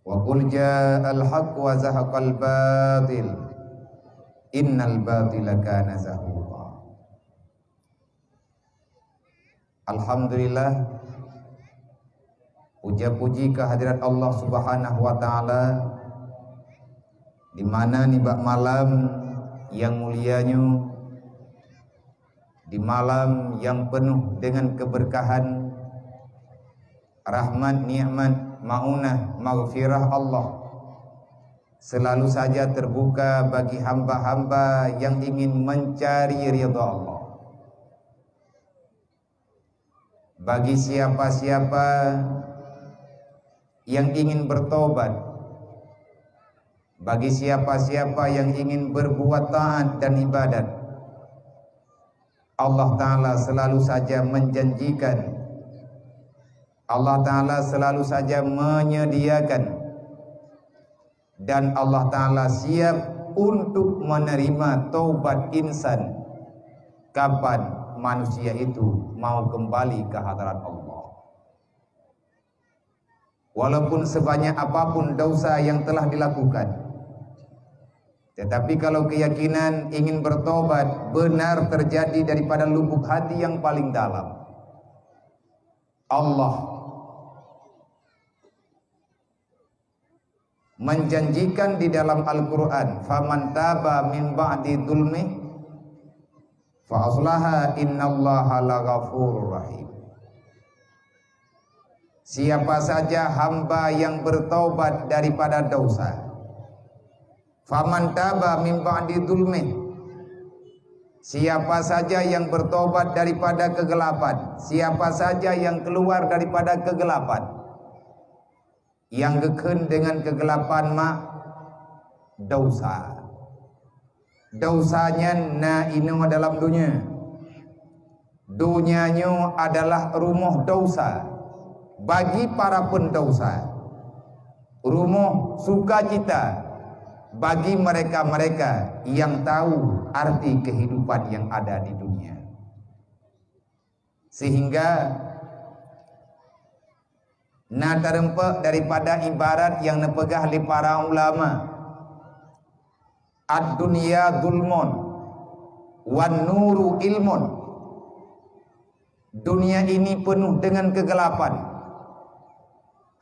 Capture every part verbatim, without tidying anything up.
Wa qul ja'al haqq wa zahaqal batil, innal batila kana zahuqa. Alhamdulillah, puja-puji kehadirat Allah Subhanahu wa Ta'ala, di mana nibak malam yang mulia nyoe, di malam yang penuh dengan keberkahan, rahmat, nikmat, maunah, maghfirah Allah selalu saja terbuka bagi hamba-hamba yang ingin mencari ridha Allah. Bagi siapa-siapa yang ingin bertobat, bagi siapa-siapa yang ingin berbuat taat dan ibadat, Allah Ta'ala selalu saja menjanjikan, Allah Ta'ala selalu saja menyediakan, dan Allah Ta'ala siap untuk menerima taubat insan kapan manusia itu mau kembali ke hadarat Allah. Walaupun sebanyak apapun dosa yang telah dilakukan, tetapi kalau keyakinan ingin bertobat benar terjadi daripada lubuk hati yang paling dalam, Allah menjanjikan di dalam Al-Quran, "Faman taba min ba'di zulmi fa aslaha innallaha laghafurur rahim." Siapa saja hamba yang bertaubat daripada dosa, faman taba min ba'di zulmi, siapa saja yang bertobat daripada kegelapan, siapa saja yang keluar daripada kegelapan, yang geukheun dengan kegelapan mak dosa. Dosa nyan na inoe dalam dunia. Dunia nyoe adalah rumoh dosa bagi para pendosa, rumoh sukacita bagi mereka-mereka yang tahu arti kehidupan yang ada di dunia. Sehingga na tareumpok daripada ibarat yang neupeugah lé para ulama, "Ad-dunya zulmun, wan nuru ilmun." Dunia ini penuh dengan kegelapan.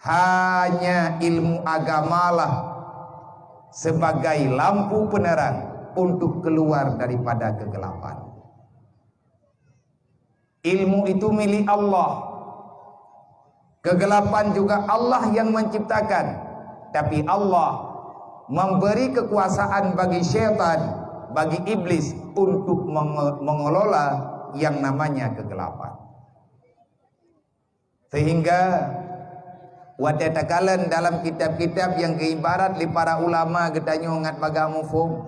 Hanya ilmu agamalah sebagai lampu penerang untuk keluar daripada kegelapan. Ilmu itu milik Allah. Kegelapan juga Allah yang menciptakan. Tapi Allah memberi kekuasaan bagi syaitan, bagi iblis untuk menge-, mengelola yang namanya kegelapan. Sehingga watée takalon dalam kitab-kitab nyang geuibarat lé para ulama geutanyoe ngat baga muphom,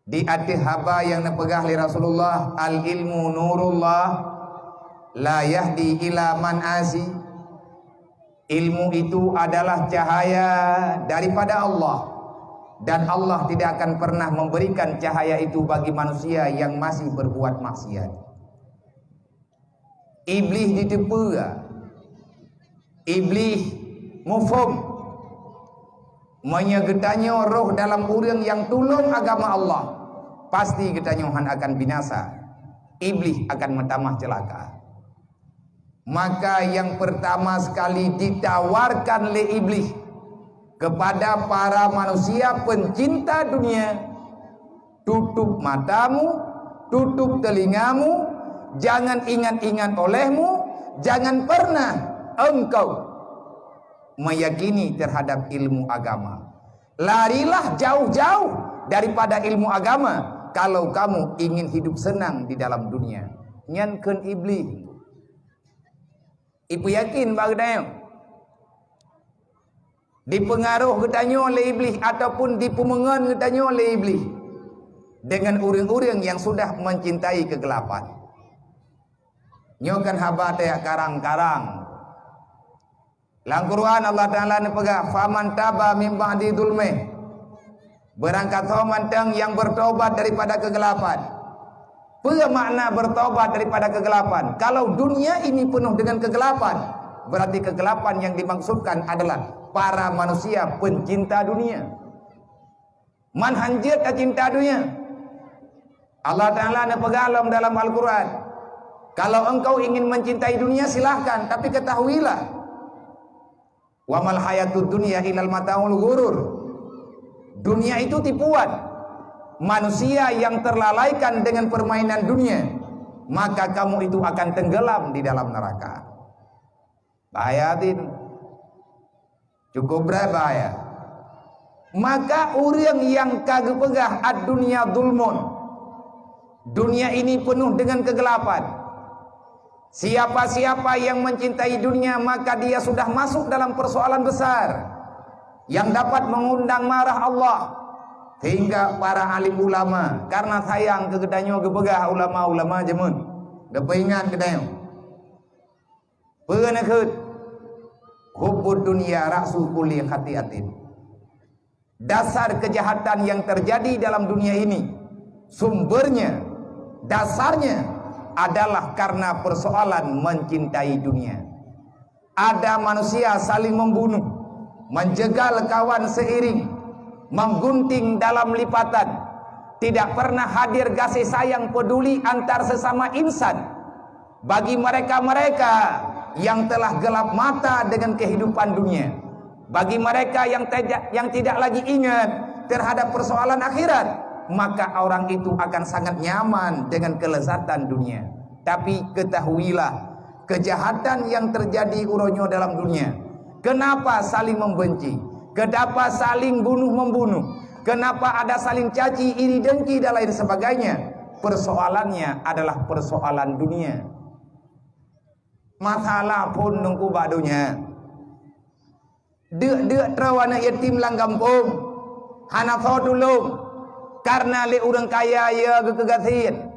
di ateueh haba nyang neupeugah lé Rasulullah, "Al-ilmu nurullah, la yahdi ila man asi." Ilmu itu adalah cahaya daripada Allah, dan Allah tidak akan pernah memberikan cahaya itu bagi manusia yang masih berbuat maksiat. Iblih jiteupeue, Iblih muphom. Meunyoe geutanyoe roh dalam ureuëng nyang tulông agama Allah, pasti geutanyoe hán akan binasa. Iblih akan meutamah ceulaka. Maka nyang peurtama sekali ditawarkan lé Iblih kepada para manusia pencinta dunia, "Tutup matamu, tutup telingamu, jangan ingat-ingat olehmu, jangan pernah engkau meyakini terhadap ilmu agama. Larilah jauh-jauh daripada ilmu agama kalau kamu ingin hidup senang di dalam dunia." Nyan kheun Iblih. Ipeuyakin bak geutanyoe. Dipeungaroh geutanyoe lé Iblih ataupun dipeumeungon geutanyoe lé Iblih dengan ureuëng-ureuëng nyang sudah mencintai kegelapan. Nyoe kan haba tajak karang-karang. Lam Quran Allah Taala neupeugah, "Faman taba min ba'di zulmih." Beurangkat ho mantong nyang bertobat daripada kegelapan. Peue makna bertobat daripada kegelapan? Kalau dunia ini penuh dengan kegelapan, Berarti kegelapan yang dimaksudkan adalah para manusia pencinta dunia. Man hanjeuet tacinta dunia. Allah Ta'ala neupeugah lom dalam Al-Quran, "Kalau engkau ingin mencintai dunia, silahkan, tapi ketahuilah, wa mal hayatud dunya illal mataul ghurur. Dunia itu tipuan. Manusia yang terlalaikan dengan permainan dunia, maka kamu itu akan tenggelam di dalam neraka." Bahaya tin. Cukup brat bahaya. Maka ureuëng nyang ka geupeugah ad-dunya zulmun, dunia ini penuh dengan kegelapan. Siapa-siapa yang mencintai dunia, maka dia sudah masuk dalam persoalan besar yang dapat mengundang marah Allah. Sehingga para alim ulama, karena sayang keu geutanyoe geupeugah ulama-ulama jameun, geupeuingat geutanyoe. Peue nakheun? Hubbud dunya ra'su kulli khati'atin. Dasar kejahatan yang terjadi dalam dunia ini, sumbernya, dasarnya adalah karena persoalan mencintai dunia. Ada manusia saling membunuh, menjegal kawan seiring, menggunting dalam lipatan, tidak pernah hadir kasih sayang peduli antar sesama insan. Bagi mereka-mereka yang telah gelap mata dengan kehidupan dunia, bagi mereka yang tidak, yang tidak lagi ingat terhadap persoalan akhirat, maka orang itu akan sangat nyaman dengan kelezatan dunia. Tapi ketahuilah, kejahatan yang terjadi uroe nyoe dalam dunia, kenapa saling membenci, kenapa saling bunuh-membunuh, kenapa ada saling caci, iri dengki dan lain sebagainya, persoalannya adalah persoalan dunia. Masalah phon teungku bak donya. Deuk-deuk troe aneuëk yatim lam gampông, hana soe tulông, kareuna lé ureuëng kaya ya geukeugasien.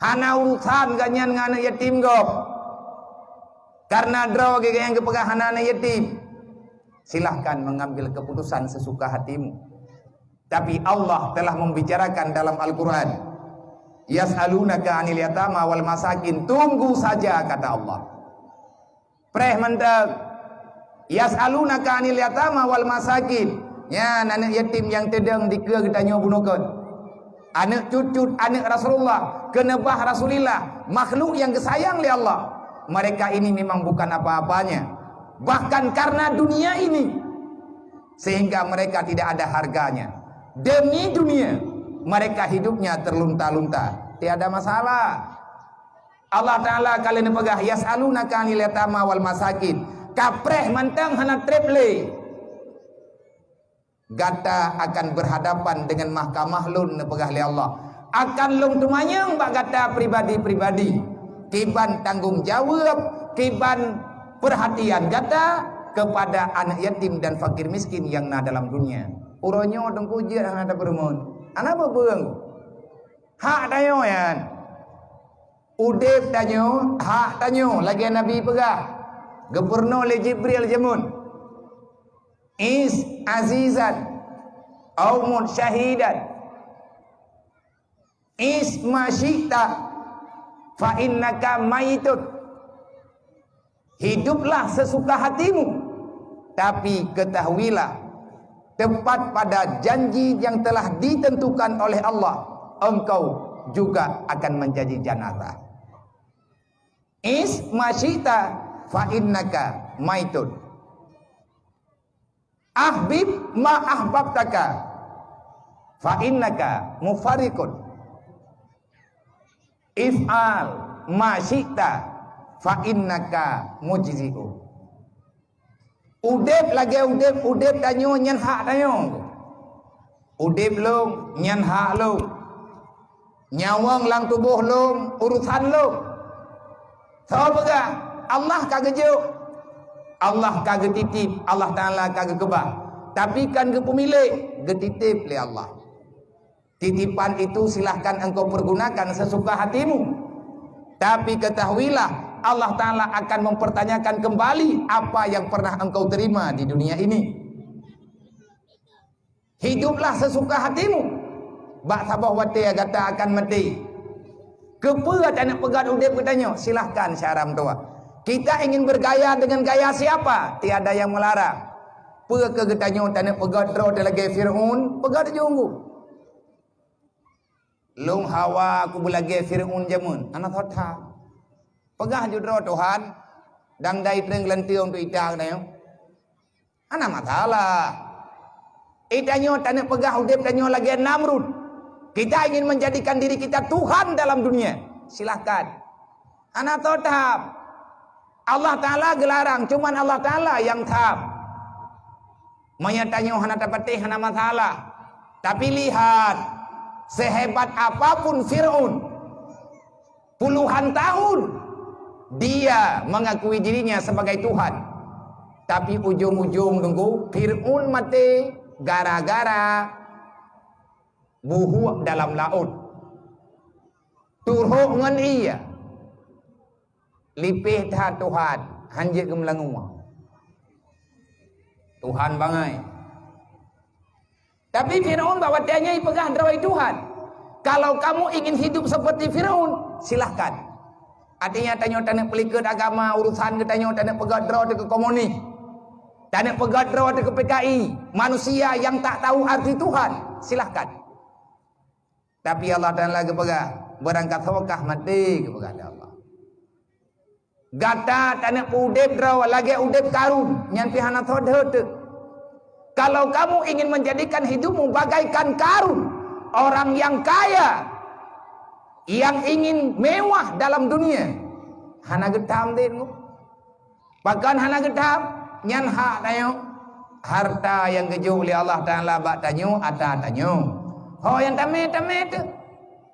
Hana urusan gobnyan ngon aneuëk yatim gob, kareuna droe geuh nyang geupeugah hana aneuëk yatim. Silahkan mengambil keputusan sesuka hatimu. Tapi Allah telah membicarakan dalam Al-Quran, "Yas'alunaka 'anil yatama wal masakin." Tunggu saja, kata Allah. Preh mantong. "Yas'alunaka 'anil yatama wal masakin." Nyan aneuëk yatim nyang teudong dikeue geutanyoe bunoe kon. Aneuëk cucut, aneuëk Rasulullah, keuneubah Rasulillah, makhluk nyang geusayang lé Allah. Mereka ini memang bukan apa-apanya. Bahkan karena dunia ini, sehingga mereka tidak ada harganya. Demi dunia, mereka hidupnya terlunta-lunta. Tiada masalah. Allah Ta'ala ka lheueh neupeugah, "Yas'alunaka 'anil yatama wal masakin." Kapreh mantong hana treb lé. Gata akan berhadapan dengan mahkamah Lôn, neupeugah lé Allah. Akan Lôn teumanyong bak gata pribadi-pribadi, kiban tanggong jaweueb, kiban perhatian gata kepada aneuk yatim dan fakir miskin nyang na dalam dunia. Uroe nyoe teungku jeuet hana tapeurumoh. Hana peue-peue. Hak tanyoe nyan. Udeb tanyoe, hak tanyoe, lagée Nabi peugah, geupeurunoe lé Jibril jameun, "Ish azizan, au mut syahidan, ish ma syi'ta, fa innaka maitun." Hiduplah sesuka hatimu, tapi ketahuilah, tepat pada janji yang telah ditentukan oleh Allah, engkau juga akan menjadi jenazah. Ish ma syi'ta fa innaka maitun. Ahbib ma ahbabtaka fa innaka mufariqun. If'al ma syi'ta fa innaka mujzi'u. Udeb lagée udeb, udeb tanyoe nyan hak tanyoe. Udeb lôn nyan hak lôn. Nyawöng lam tuboh lôn urosan lôn. Soe peugah? Allah ka geujok. Allah ka geutitip, Allah Ta'ala ka geukeubah. Tapi kon geupeumilék, geutitip lé Allah. Titipan itu silahkan engkau pergunakan sesuka hatimu. Tapi ketahuilah, Allah Ta'ala akan mempertanyakan kembali apa yang pernah engkau terima di dunia ini. Hiduplah sesuka hatimu. Bak saboh watée gata akan maté. Keupeue taneuk peugét udeb geutanyoe? Silahkan syedara meutuwah. Kita ingin bergaya dengan gaya siapa? Tiada yang melarang. Peue keu geutanyoe taneuk peugét droe teuh lagée Fir'aun? Peugét ju ngon. Lôn hawa kubeulagée Fir'aun jameun, hana soe that. Peugah ju droe Tuhan, dang dai treun geulanteue untuk ita geutanyoe. Hana masalah. Itanyoe taneuk peugah udeb tanyoe lagée Namrud. Kita ingin menjadikan diri kita Tuhan dalam dunia. Silahkan. Hana soe that. Allah Ta'ala geularang, cuman Allah Ta'ala nyang that. Meunyoe tanyoe hana tapatéh, hana masalah. Tapi lihat, sehebat apapun Fir'aun, puluhan tahun dia mengakui dirinya sebagai Tuhan. Tapi ujong-ujong nunggu Fir'aun maté gara-gara buhuk dalam laôt. Turhok ngon ie. Lipéh that Tuhan, hanjeuet geumeulangue. Tuhan bangai. Tapi Firaun bak watée nyan peugah droe Tuhan, "Kalau kamu ingin hidup seperti Firaun, silahkan." Artinya tanyoe taneuk peulikot agama, urusan geutanyoe taneuk peugét droe teuh keu komunis. Taneuk peugét droe teuh keu P K I, manusia yang tak tahu arti Tuhan, silahkan. Tapi Allah Taala geupeugah, "Beurangkat sokah maté," geupeugah lé Allah. Gata taneuk udeb droe lagée udeb Karun, nyan pih hana soe deuh teuk. Kalau kamu ingin menjadikan hidupmu bagaikan Karun, orang yang kaya, yang ingin mewah dalam dunia, hana geutam deh. Pakon hana geutam? Nyan hak tanyoe. Harta nyang geujok lé Allah Taala bak tanyoe, ata tanyoe. Ho nyang tamé-tamé teuh.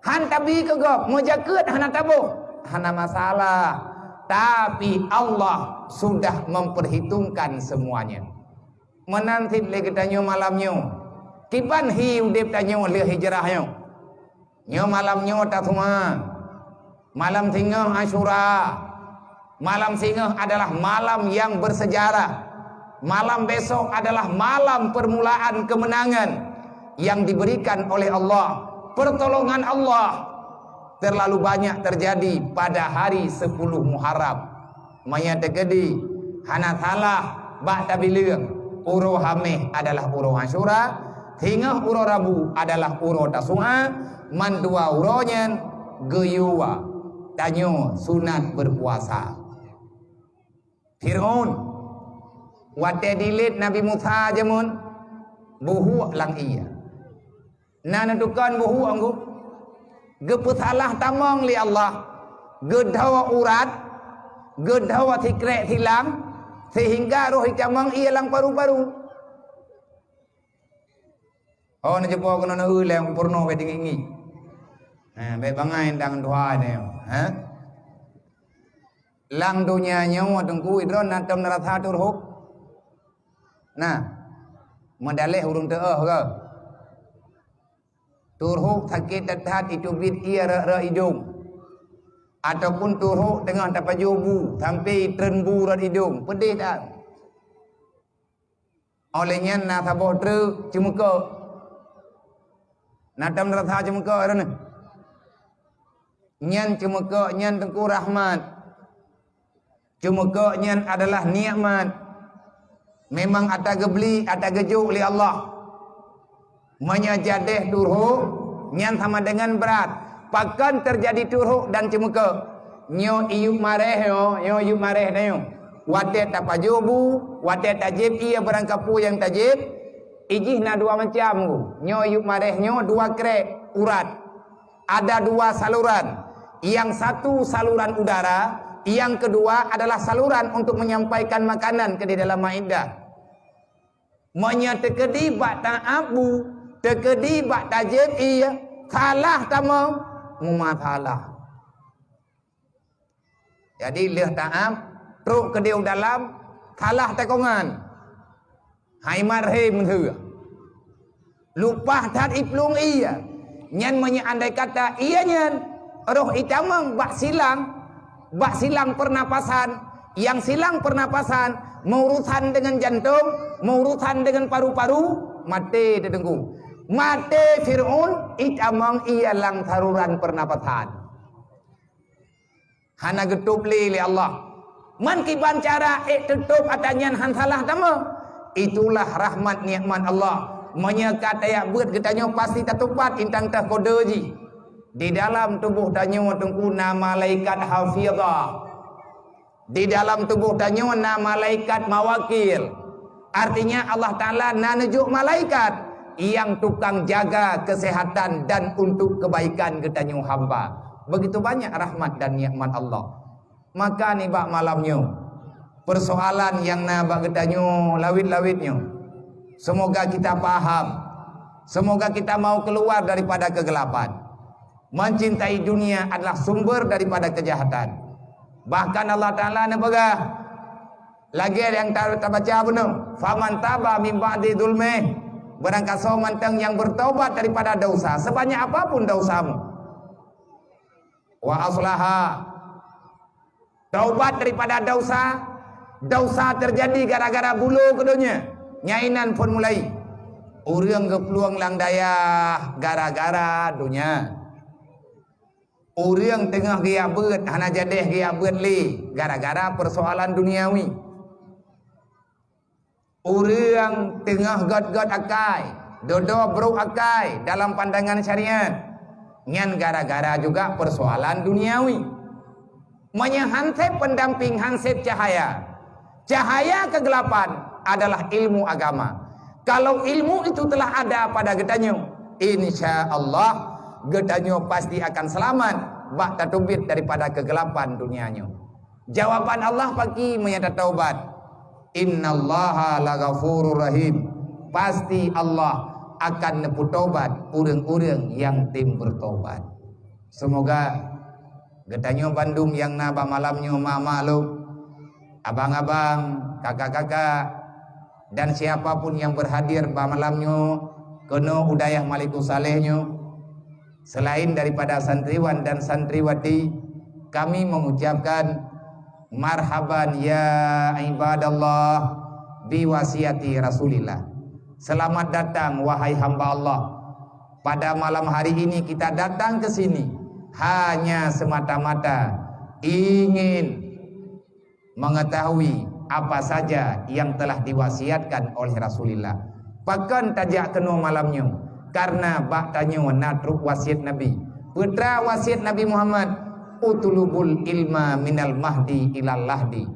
Han tabi keu gob, meujakeuet hana taboh, hana masalah. Tapi Allah sudah memperhitungkan semuanya. Meunan cit lé geutanyoe malam nyoe. Kiban hi udeb tanyoe lheueh hijrah nyoe. Nyoe malam nyoe Tasu'a. Malam singoh Asyura. Malam singoh adalah malam yang bersejarah. Malam besok adalah malam permulaan kemenangan yang diberikan oleh Allah. Pertolongan Allah terlalu banyak terjadi pada hari sepuluh Muharram. Meunyoe teukeudi hana salah bak tabileueng, uroe Haméh adalah uroe Asyura, singoh uroe Rabu adalah uroe Tasu'a, mandua uroe nyan geuyue tanyoe sunat beupuasa. Firaun, watée dilét Nabi Musa jameun, buhuk lam ie. Na neutukon buhuk anggô, geupeusalah tamong lé Allah, geudhoe urat, geudhoe sikrék silang, seuhingga roh itamong ie lam paru-paru. Oh, neujeupo keunoe neueu lé peurunoe bak tinggi-tinggi. Ha, bék bangai dang tuha nyoe, ha? Lam donya nyoe teungku idron na tom neurasa turhok. Nah, meudaleh ureuëng teuôh ke? Turhok sakét that-that iteubiet ie rot-rot idong. Ataupun turhok teungoh tapajoh bu sampai treun bu rot idong. Peudeh that. Óh lheueh nyan na saboh treuk ceumeukok. Na tom rasa ceumeukok droeneuh? Nyan ceumeukok nyan teungku rahmat. Ceumeukok nyan adalah nikmat. Memang ata geubli, ata geujok lé Allah. Meunyoe jadeh turhok, nyan sama dengan brat. Pakon teujadi turhok dan ceumeukok? Nyoe iyup maréh nyoe, nyoe iyup maréh nyoe. Watée tapajoh bu, watée tajieb ie barangkapeue nyang tajieb, ijih na dua macam bu. Nyoe iyup maréh nyoe dua krék urat. Ada dua saluran. Yang satu saluran udara, yang kedua adalah saluran untuk menyampaikan makanan ke di dalam maédah. Meunyoe teukeudi bak taab bu, teukeudi bak tajieb ie, salah tamong, meumasalah. Jadi lheueh taab, trok keudeh u dalam, salah takongan. Hai mat he meuheueh. Lupah that iplueng ie. Nyan meunyoe andai kata ie nyan roh itamong bak silang, bak silang pernapasan, nyang silang pernapasan meurusan dengan jantong, meurusan dengan paru-paru, maté teuh teungku. Maté Firaun itamong ie lam saluran pernapasan. Hana geutôb lé lé Allah. Man kiban cara ék teutôb ata nyan han salah tamong. Itulah rahmat nikmat Allah. Meunyoe ka tajak beuet geutanyoe pasti tatupat intang teuh kode jih. Di dalam tuboh tanyoe Teungku na malaikat hafizah. Di dalam tuboh tanyoe na malaikat mawakil. Artinya Allah Taala na neujok malaikat nyang tukang jaga kesehatan dan untuk kebaikan geutanyoe hamba. Begitu banyak rahmat dan nikmat Allah. Maka nibak malam nyoe, persoalan nyang na bak geutanyoe lawét-lawét nyoe, semoga kita paham. Semoga kita mau keluar daripada kegelapan. Mencintai dunia adalah sumber daripada kejahatan. Bahkan Allah Taala neupeugah, lagée nyang ta-, tabaca bunoe, "Faman taba min ba'di zulmih," barangkasoe mantong nyang bertobat daripada dosa, sebanyak apapun dosamu, "wa aslaha," taubat daripada dosa, dosa terjadi gara-gara bulo keu donya, nyan inan phon mulai. Ureuëng geuplueng lam dayah gara-gara donya. Ureuëng teungoh geujak beuet hana jadeh geujak beuet lé gara-gara persoalan duniawi. Ureuëng teungoh gét-gét akai, dudoe brok akai dalam pandangan syariat, nyan gara-gara juga persoalan duniawi. Meunyoe han sép pendamping, han sép cahaya, cahaya kegelapan adalah ilmu agama. Kalau ilmu itu telah ada pada geutanyoe, insya Allah geutanyoe pasti akan selamat bak tateubiet daripada kegelapan dunia nyoe. Jawaban Allah paki meunyoe tataubat. "Innallaha laghafurur rahim." Pasti Allah akan neupeutobat ureuëng-ureuëng nyang tem bertobat. Semoga geutanyoe bandum nyang na bak malam nyoe, mak-mak lôn, abang-abang, kakak-kakak, dan siapa pun yang berhadir bak malam nyoe keunoe u dayah Malikussaleh nyoe, selain daripada santriwan dan santriwati, kami mengucapkan, "Marhaban ya ibadallah bi wasiati Rasulillah." Selamat datang, wahai hamba Allah. Pada malam hari ini kita datang ke sini hanya semata-mata ingin mengetahui apa saja yang telah diwasiatkan oleh Rasulullah. Pakon tajak keunoe malam nyoe? Karena bak tanyoe na trok wasiat Nabi. Peue teuma wasiat Nabi Muhammad, "Utlubul ilma minal mahdi ilal lahdi."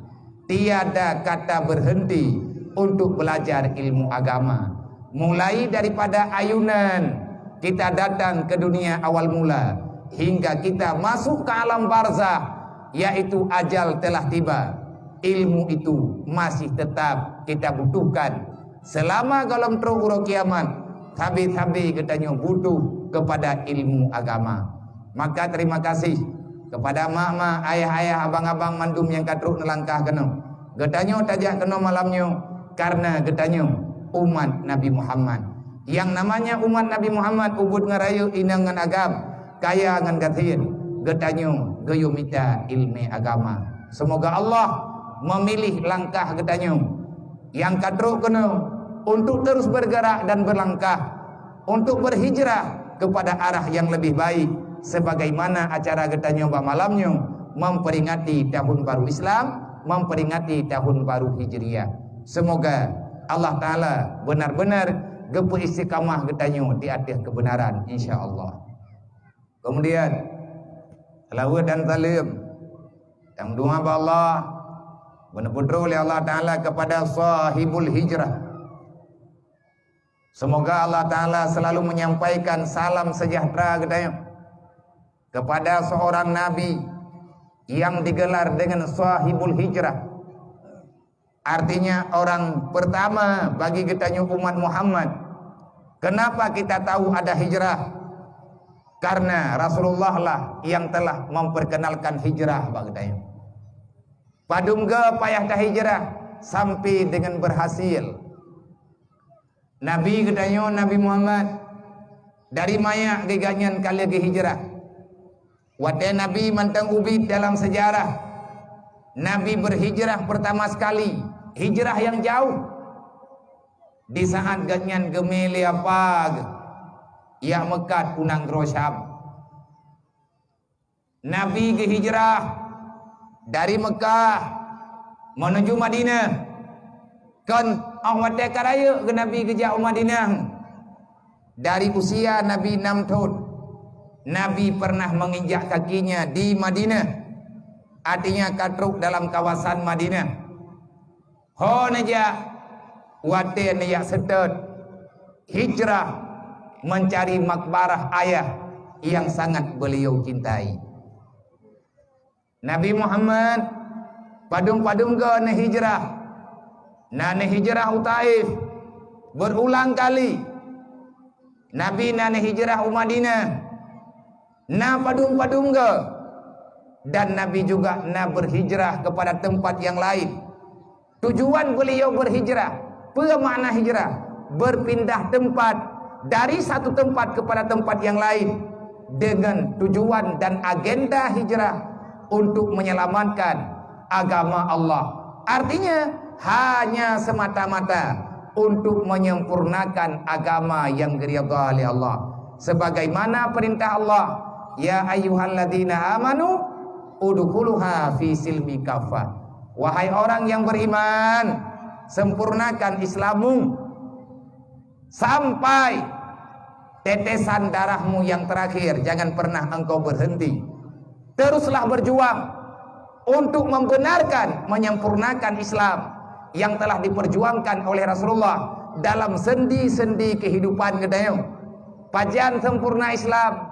Tiada kata berhenti untuk belajar ilmu agama. Mulai daripada ayunan kita datang ke dunia awal mula hingga kita masuk ke alam barzah, yaitu ajal telah tiba. Ilmu itu masih tetap kita butuhkan selama gohlom trok uroe kiamat. Sabe-sabe geutanyoe butuh kepada ilmu agama. Maka terima kasih kepada mak-mak, ayah-ayah, abang-abang mandum nyang ka trok neulangkah keunoe. Geutanyoe tajak keunoe malam nyoe karena geutanyoe umat Nabi Muhammad. Yang namanya umat Nabi Muhammad, ubit ngon rayeuk, inong ngon agam, kaya ngon gasien, geutanyoe geuyue mita ileumèe agama. Semoga Allah memilih langkah geutanyoe nyang ka trok keunoe untuk terus bergerak dan berlangkah untuk berhijrah kepada arah yang lebih baik, sebagaimana acara geutanyoe bak malam nyoe memperingati tahun baru Islam, memperingati tahun baru Hijriah. Semoga Allah Taala benar-benar geupeu istiqamah geutanyoe di ateueh kebenaran, insya Allah. Kemudian, selawat dan salam dan doa bak Allah beuneuputroe lé Allah Taala kepada sahibul hijrah. Semoga Allah Taala selalu menyampaikan salam sejahtera geutanyoe kepada seorang nabi yang digelar dengan sahibul hijrah. Artinya, orang pertama bagi geutanyoe umat Muhammad. Kenapa kita tahu ada hijrah? Karena Rasulullah lah yang telah memperkenalkan hijrah bak geutanyoe. Padum geu payah tahijrah sampai dengan berhasil. Nabi geutanyoe, Nabi Muhammad, dari manyak geuh gobnyan ka lheueh geuhijrah. Watèe Nabi mantong ubit dalam sejarah, Nabi berhijrah pertama sekali, hijrah yang jauh. Di saat gobnyan geumè lé apa geuh, jak meukat u nanggroe Syam. Nabi geuhijrah dari Meukah Menuju Madinah. Kon óh watée ka rayeuk geu Nabi geujak u Madinah. Dari usia Nabi enam thon, Nabi pernah menginjak kakinya di Madinah. Artinya ka trok dalam kawasan Madinah. Ho neujak, watée neujak seutôt, hijrah mencari makbarah ayah yang sangat beliau cintai. Nabi Muhammad padum-padum goe neuhijrah. Na neuhijrah u Taif berulang kali. Nabi na neuhijrah u Madinah. Na padum-padum goe. Dan Nabi juga na berhijrah kepada tempat yang lain. Tujuan beliau berhijrah. Peue makna hijrah? Berpindah tempat dari satu tempat kepada tempat yang lain dengan tujuan dan agenda hijrah untuk menyelamatkan agama Allah. Artinya, hanya semata-mata untuk menyempurnakan agama yang diridha oleh Allah. Sebagaimana perintah Allah, "Ya ayyuhalladzina amanu udkhuluha fi silmi kaffah." Wahai orang yang beriman, sempurnakan Islammu sampai tetesan darahmu yang terakhir, jangan pernah engkau berhenti. Teruslah berjuang untuk membenarkan, menyempurnakan Islam yang telah diperjuangkan oleh Rasulullah dalam sendi-sendi kehidupan geutanyoe. Pajan sempurna Islam?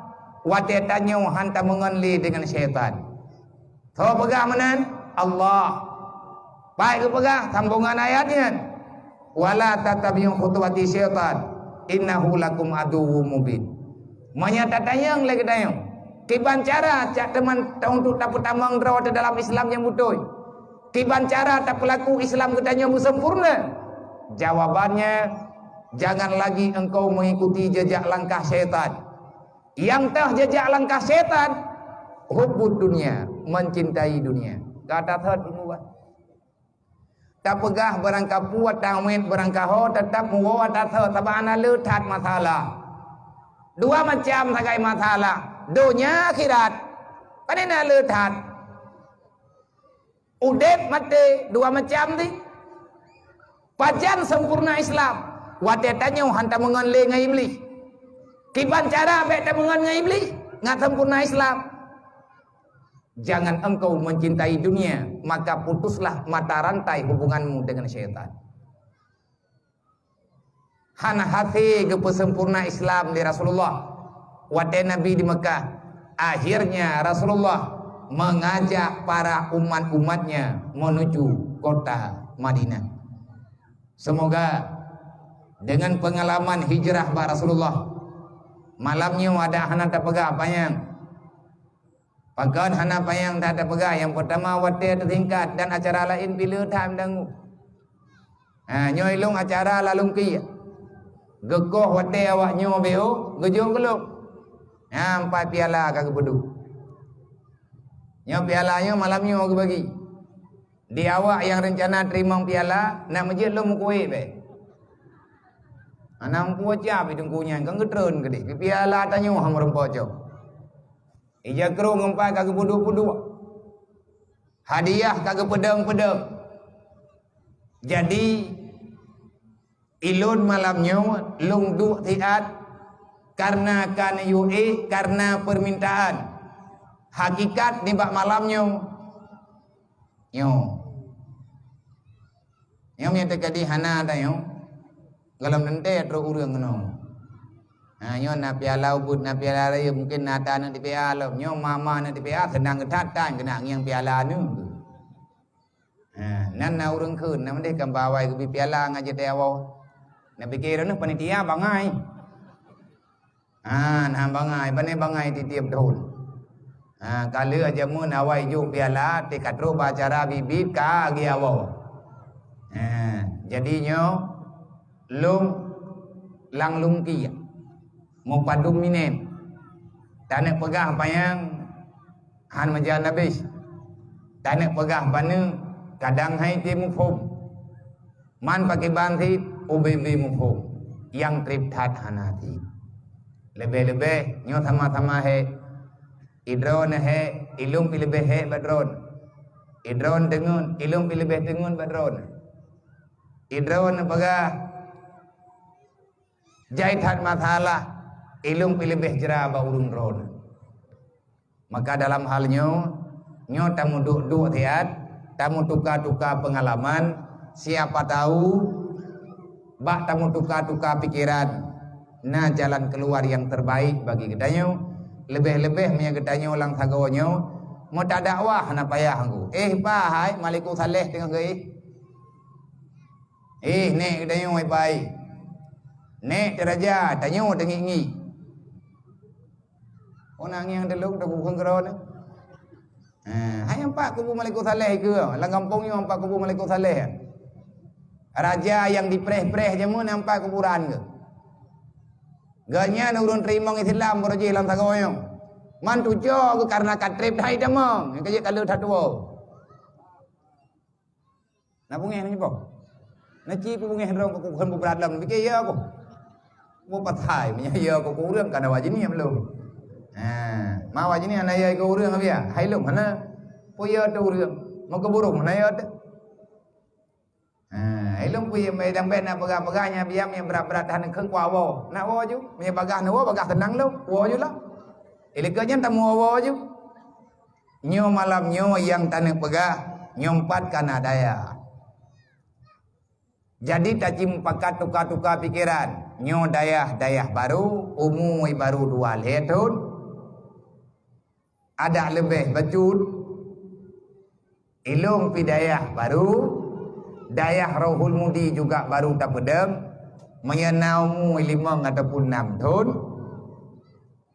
Watée tanyoe han tameungon lé deungon syaitan. Soe peugah meunan? Allah. Pai geupeugah sambongan ayat nyan, "Wala tattabi'u khutuwati syaitan, innahu lakum aduwwum mubin." Meunyoe tatanyong lé geutanyoe, kiban cara cak teuma untuk tapeutamong droe teuh dalam Islam nyang beutôi? Kiban cara tapeulaku Islam geutanyoe beusempurna? Jawabannya, jangan lagi engkau mengikuti jejak langkah syaitan. Nyang teuh jejak langkah syaitan, hubbud dunya, mencintai dunia. Ka that that bunoe. Tapeugah beurangkapeue, tawét beurangkaho, teutap muwoe that that, sabab hana le that masalah. Dua macam sagai masalah, donya akhirat. Pane na le that? Udeb maté dua macam teuh. Pajan sempurna Islam? Watée tanyoe han tameungon lé ngon Iblih. Kiban cara bék tameungon ngon Iblih ngat sempurna Islam? Jangan engkau mencintai dunia, maka putuslah mata rantai hubunganmu dengan syaitan. Hana hase geupeusempurna Islam lé Rasulullah watée Nabi di Meukah. Akhirnya Rasulullah mengajak para umat-umatnya menuju kota Madinah. Semoga dengan pengalaman hijrah bak Rasulullah, malam nyoe adak hana tapeugah panyang. Pakon hana panyang that tapeugah, nyang peutama watée teusingkat dan acara laén pih le that meudangu. Ha, nyoe ilong acara lalungki. Geukoh watée awak nyoe B O, geujok keu lôn. Ha, empat piala ka geupeuduek. Nyoe piala nyoe malam nyoe geubagi. Di awak nyang reuncana teurimong piala, nak meujeuet lôn meukuéh bèk. Hana meupucap di teungku nyan, kan geutreun keudeh. Di piala tanyoe hana meureumpok cok. Ija krông empat ka geupeuduek-peuduek. Hadiah ka geupeudong-peudong. Jadi, ilôn malam nyoe lôn duek siat kareuna ka neuyue ék kareuna peumintaan. Hakikat nibak malam nyoe, nyoe. Nyoe nyang teujadi hana tanyoe. Gohlom teuntée trok ureuëng keunoe. Ha, nyoe na piala ubit, na piala rayeuk, mungken na ata aneuk T P A lom. Nyoe ma-ma aneuk T P A seunang geutat tan keuneuk ngieng piala aneuk. Ha, nan na ureuëng kheun, na meudeh kan bak awai geubi piala ngon jitée awoe. Na pike droeneueh panitia bangai. Ha, na bangai, pane bangai tieb-tieb thon. Ha, ka lheueh jameun awai jok piala, teuka trok bak acara biet-biet ka geuwoe. Ha, jadi nyoe lôn lam lungkia. Meupadum miné. Taneuk peugah panyang han meujan habéh. Taneuk peugah paneuk kadang hai teuh muphom. Man pakriban cit ubé-bé muphom, nyang treb that hana cit. Leubeh-leubeh nyoe sama-sama hék. Idroeneuh hék, ilôn pih leubeh hék bak droeneuh. Idroe teungeut, ilôn pih leubeh teungeut bak droe. Idroe peugah, jai that masalah, ilôn pih leubeh jra bak ureuëng droe. Maka dalam hal nyoe, nyoe tameuduek-duek siat, tameutuka-tuka peungalaman, siapa tahu bak tameutuka-tuka pikeran na jalan keuluar nyang terbaik bagi geutanyoe. Leubeh-leubeh meunyoe geutanyoe lam sagoe nyoe meutadakwah hana payah nggu. Eh, bah hai Maliku Saleh teungoh geuéh. Eh, nek geutanyoe hai bah. Nek teuraja, tanyoe teungiek-ngiek. Oh, na nyang teulok teuguhong keudroe nyoe. Ha, hai ampat kubu Maliku Saleh ikeue, lam gampông nyoe ampat kubu Maliku Saleh. Raja nyang dipreh-preh jameun ampat kuburan geuh. Geuhnyan ureuëng teurimong Islam baroe jih lam sagoe nyoe. Man tujoe geuh kareuna ka treb hai tamong, nyang ka jeuet ka lheueh that tuwoe. Na beungéh nyoe boh. Na ci peue beungéh droe keu kukheun bubrat lom, pike ya boh. Boh patai meunyoe ya keu ureuëng ka na wajib nyan lom. Ha, ma wajib nyan na ya keu ureuëng biya. Hai lom hana. Peue ya teu ureuëng. Meukeureueng hana ya teu. Ha, hai lom peue ya mai dang bet na peugah-peugah nya biya meunyoe brat-brat hana kheun kuawo. Nak woe ju. Meunyoe bagah na woe bagah seunang lom. Woe ju lah. Ilikeue nyan tamu woe ju. Nyoe malam nyoe nyang taneuk peugah, nyoe pat ka na dayah. Jadi taci mupakat tuka-tuka pikeran. Nyoe dayah-dayah barô, umu barô dua lhée thon. Adak leubeh bacut. Ilôn pih dayah barô, dayah Rohul Mudi juga barô tapeudong. Meunyoe na umu limong ataupun nam thon.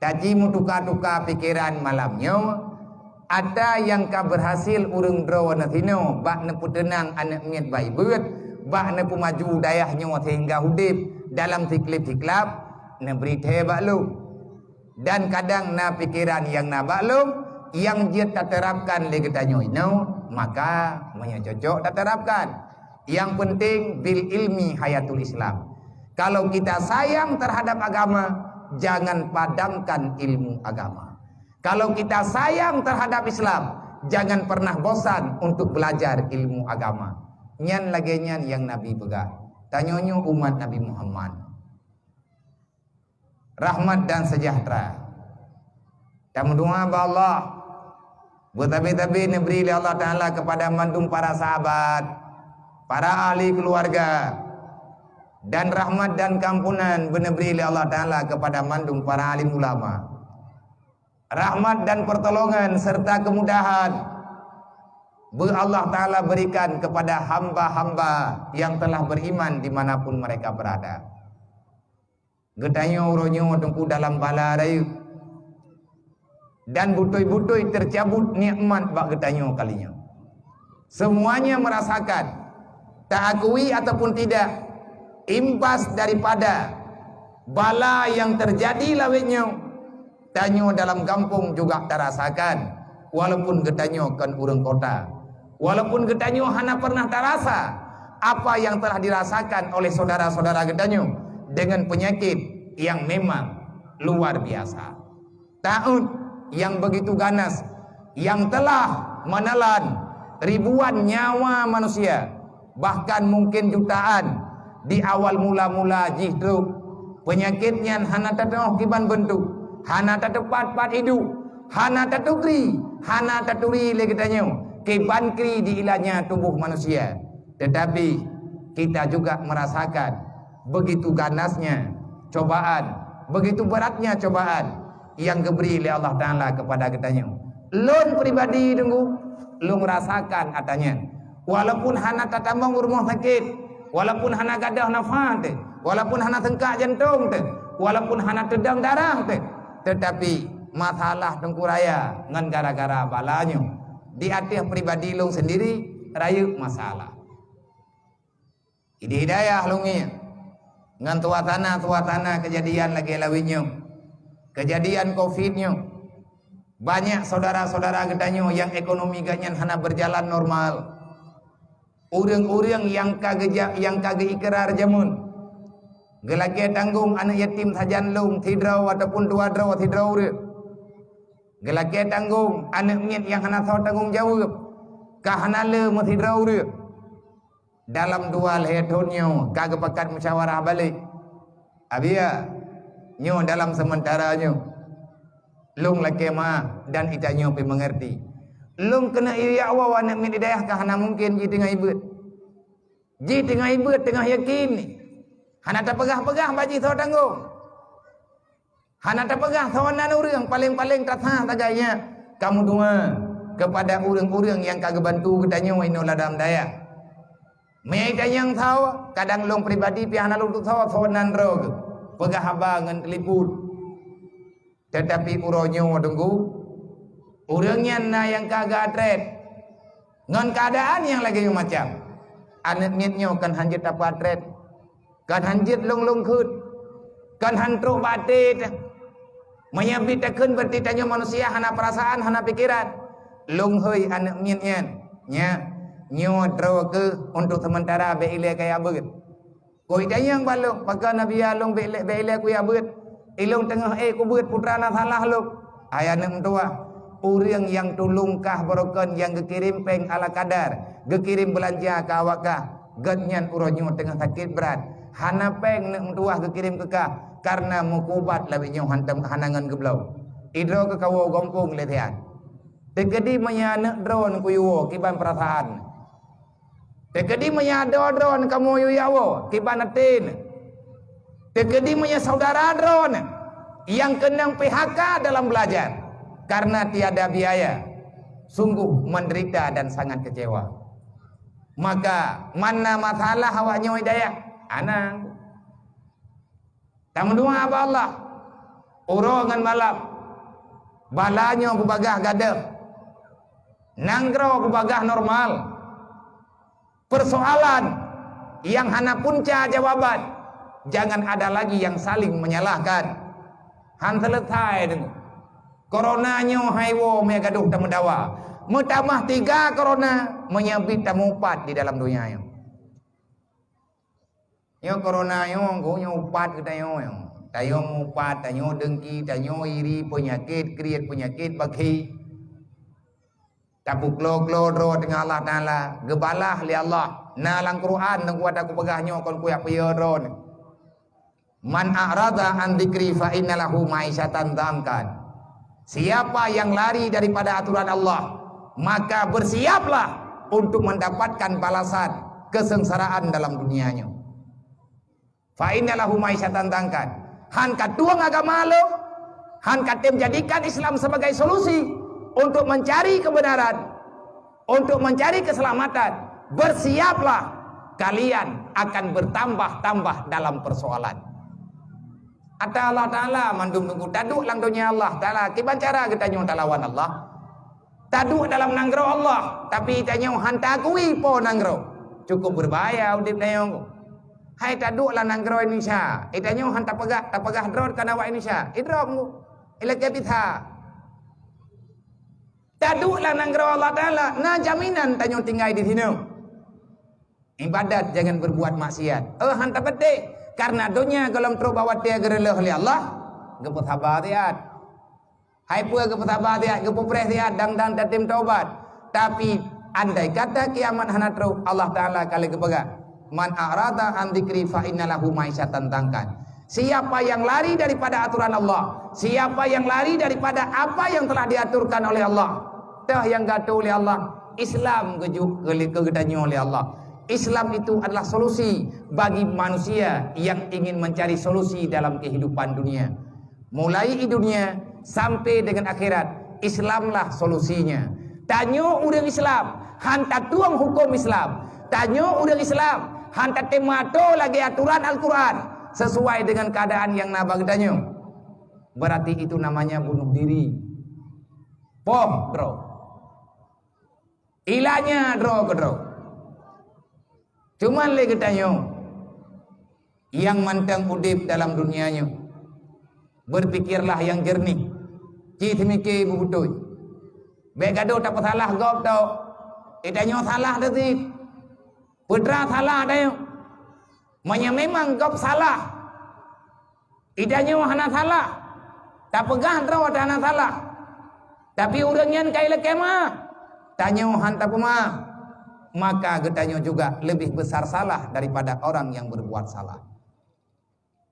Taci mutuka-tuka pikeran malam nyoe, ata nyang ka beurhasil ureuëng droe na sinoe bak neupeuteunang aneuëk miet bak ibeut, bak neupeumaju dayah nyoe sehingga udeb dalam sikleb-siklab, neubri thée bak lôn. Dan kadang na pikeran nyang na bak lôn nyang jeuet taterapkan lé geutanyoe inoe, maka meunyoe cocok taterapkan. Yang penting bil ilmi hayatul Islam. Kalau kita sayang terhadap agama, jangan padamkan ilmu agama. Kalau kita sayang terhadap Islam, jangan pernah bosan untuk belajar ilmu agama. Nyan lagée nyan nyang Nabi peugah. Tanyoe nyoe umat Nabi Muhammad. Rahmat dan sejahtera. Tameudoa bak Allah, beutabe-tabe neubri lé Allah Taala kepada mandum para sahabat, para ahli keluarga, dan rahmat dan keampunan beuneubri lé Allah Taala kepada mandum para alim ulama. Rahmat dan pertolongan serta kemudahan beu Allah Taala berikan kepada hamba-hamba yang telah beriman di mana pun mereka berada. Geutanyoe uroe nyoe teungku dalam bala rayeuk dan beutôi-beutôi teucabut nikmat bak geutanyoe kali nyoe. Semuanya merasakan, taakui ataupun tidak, imbas daripada bala nyang teujadi lawét nyoe. Tanyoe dalam gampông juga tarasakan, walaupun geutanyoe kon ureuëng kota. Walaupun geutanyoe hana pernah tarasa apa yang telah dirasakan oleh saudara-saudara geutanyoe dengan penyakit yang memang luar biasa. Taun yang begitu ganas yang telah menelan ribuan nyawa manusia, bahkan mungkin jutaan di awal mula-mula jih trok. Peunyakét nyan hana tateuoh kiban beuntuk, hana tateupat pat iduek, hana taturi, hana taturi lé geutanyoe kiban kri di ilanya tuboh manusia. Tetapi kita juga merasakan begitu ganasnya cobaan, begitu beratnya cobaan yang geubri lé Allah Taala kepada geutanyoe. Lôn pribadi deungoe, lôn rasakan ata nyan. Walaupun hana tatamong u rumoh sakét, walaupun hana gadôh nafah teuh, walaupun hana seungkak jantông teuh, walaupun hana teudong darah teuh, teutapi masalah teungku raya ngon gara-gara bala nyoe di ateueh pribadi lôn sendiri rayeuk masalah. Idéh hidayah lôn ngieng ngon suasana-suasana keujadian lagée lawét nyoe, keujadian covid nyoe. Banyak saudara-saudara geutanyoe nyang ekonomi geuhnyan hana beujalan normal. Ureuëng-ureuëng nyang ka geujak, nyang ka geuikrar jameun, geulakée tanggong aneuëk yatim sajan lom sidroe ataupun dua droe sidroe ureuëng. Geulakée tanggong aneuëk miet nyang hana soe tanggong jaweueb. Ka hana le meusidroe ureuëng. Dalam dua lhée thon nyoe ka geupakat musyawarah balek. Abiya, nyoe dalam sementara nyoe, lôn lakée meuáh dan geutanyoe pih meungerti. Lôn keuneuk yue jak woe aneuëk miet di dayah ka hana mungken, jih teungoh ibeuet. Jih teungoh ibeuet, teungoh yakin. Hana tapeugah-peugah bak jih soe tanggong. Hana tapeugah soe nan ureuëng, paleng-paleng tasa sagai nyan. Kamoe dua kepada ureuëng-ureuëng nyang ka geubantu geutanyoe inoe lam dayah. Meunyoe geutanyoe soe, kadang lôn pribadi pih hana lôn tusoe soe nan droe geuh. Peugah haba ngon telepon. Teutapi uroe nyoe teungku, ureuëng nyan na nyang ka geuatrét ngon keuadaan nyang lagée nyoe macam. Aneuëk miet nyoe kan hanjeuet tapeuatrét, kan hanjeuet lôn-lôn kheuet, kan han trok bak até teuh. Meunyoe bit takheun, berarti tanyoe manusia hana peurasaan, hana pikeran. Lôn hôi aneuëk miet nyan, nyak, nyoe droe keuh untuk sementara bék ilée kaya beuet. Kôi dayang balok, pakon Nabi Along bék ilée, bék ilée kuya beuet. Ilong teungoh ék kubeuet putra na salah lom. Hai aneuëk meutuwah, ureuëng nyang tulông kah barokon nyang geukirém péng ala kadar, geukirém beulanja keu awak kah, gobnyan uroe nyoe teungoh sakét brat. Hana péng aneuëk meutuwah geukirém keu kah, kareuna meukubat lawét nyoe hana ngon geubloe. Idroe keu kawoe gompông lé siat. Teukeudi meunyoe aneuëk droen kuyuwoe kiban peurasaan. Teukeudi meunyoe adoe droen kamoe yue yawoe kiban até. Teukeudi meunyoe saudara droen nyang keunong P H K dalam belajar karena tiada biaya, sungguh menderita dan sangat kecewa. Maka mana masalah awak nyoe dayah? Anang. Tameudoa bak Allah uroe ngon malam. Bala nyoe beubagaih gadôh, nanggroe beubagaih normal. Persoalan yang hana punca jawaban, jangan ada lagi yang saling menyalahkan. Han selesai deungoe. Corona nyoe hai woe meugadoh tameudawa. Meutamah tiga corona meunyoe bit tamupat di dalam donya nyoe. Nyoe corona nyoe, nyoe upat geutanyoe nyoe. Tanyoe mupat, tanyoe dengki, tanyoe iri, peunyakét kriet, peunyakét bakhi. Tapeuklô-klô droe teungoh Allah Taala, geubalah lé Allah. Na lam Quran, nang kuat aku peugah nyoe kon kuyak peue droe. "Man a'rada an dzikri fa inna lahu ma'isyatan dhankan." Siapa yang lari daripada aturan Allah, maka bersiaplah untuk mendapatkan balasan kesengsaraan dalam dunia nyoe. Fa inna lahu ma'isyatan dhankan. Han ka tueng agama lom, han ka tem jadikan Islam sebagai solusi untuk mencari kebenaran, untuk mencari keselamatan. Bersiaplah, kalian akan bertambah-tambah dalam persoalan. Ata Allah Taala mandum teungku, taduek lam donya Allah Taala. Kiban cara geutanyoe talawan Allah? Taduek dalam nanggroe Allah, tapi tanyoe han taakui po nanggroe. Cukup berbahaya udeb tanyoe. Hai taduek lam nanggroe Indonesia, eh, tanyoe han tapeugah, tapeugah droe kan awak Indonesia. Idroe mu, ilakée bisa. Taduek lam nanggroe Allah Taala, na jaminan tanyoe tinggai di sinoe. Ibadat, jangan berbuat maksiat. Eh, han tapeudeh, karena donya golom trok bak watée geureuloh lé Allah, geupeusaba siat. Hai peue geupeusaba siat, geupeupreh siat, dang-dang tatem taubat. Tapi andai kata kiamat hana trok, Allah Taala ka lheueh geupeugah, "Man a'rada an dzikri fa inna lahu ma'isyatan dhankan." Siapa yang lari daripada aturan Allah, siapa yang lari daripada apa yang telah diaturkan oleh Allah, toh nyang geuatur lé Allah, Islam geujok keu geutanyoe lé Allah. Islam itu adalah solusi bagi manusia yang ingin mencari solusi dalam kehidupan dunia. Mulai i dunia sampai dengan akhirat, Islamlah solusinya. Tanyoe ureuëng Islam, han tatueng huköm Islam. Tanyoe ureuëng Islam, han tatem meuato lagée aturan Al-Quran sesuai dengan keadaan yang na bak geutanyoe. Berarti itu namanya bunuh diri. Poh, bro. Ilanya droe keudroe. Cuman lé geutanyoe nyang mantong udeb dalam dunia nyoe, berpikirlah yang jernih. Ci seumiké beubeutôi. Bék gadoh tapeusalah gob tau. Eh, tanyoe salah teuh cit. Peue teuma salah tanyoe? Meunyoe memang gob salah, eh, tanyoe hana salah. Tapeugah droe hana salah. Tapi ureuëng nyan ka ilakée meuáh. tanyoe han tapeumaaf, maka geutanyoe juga lebih besar salah daripada orang yang berbuat salah.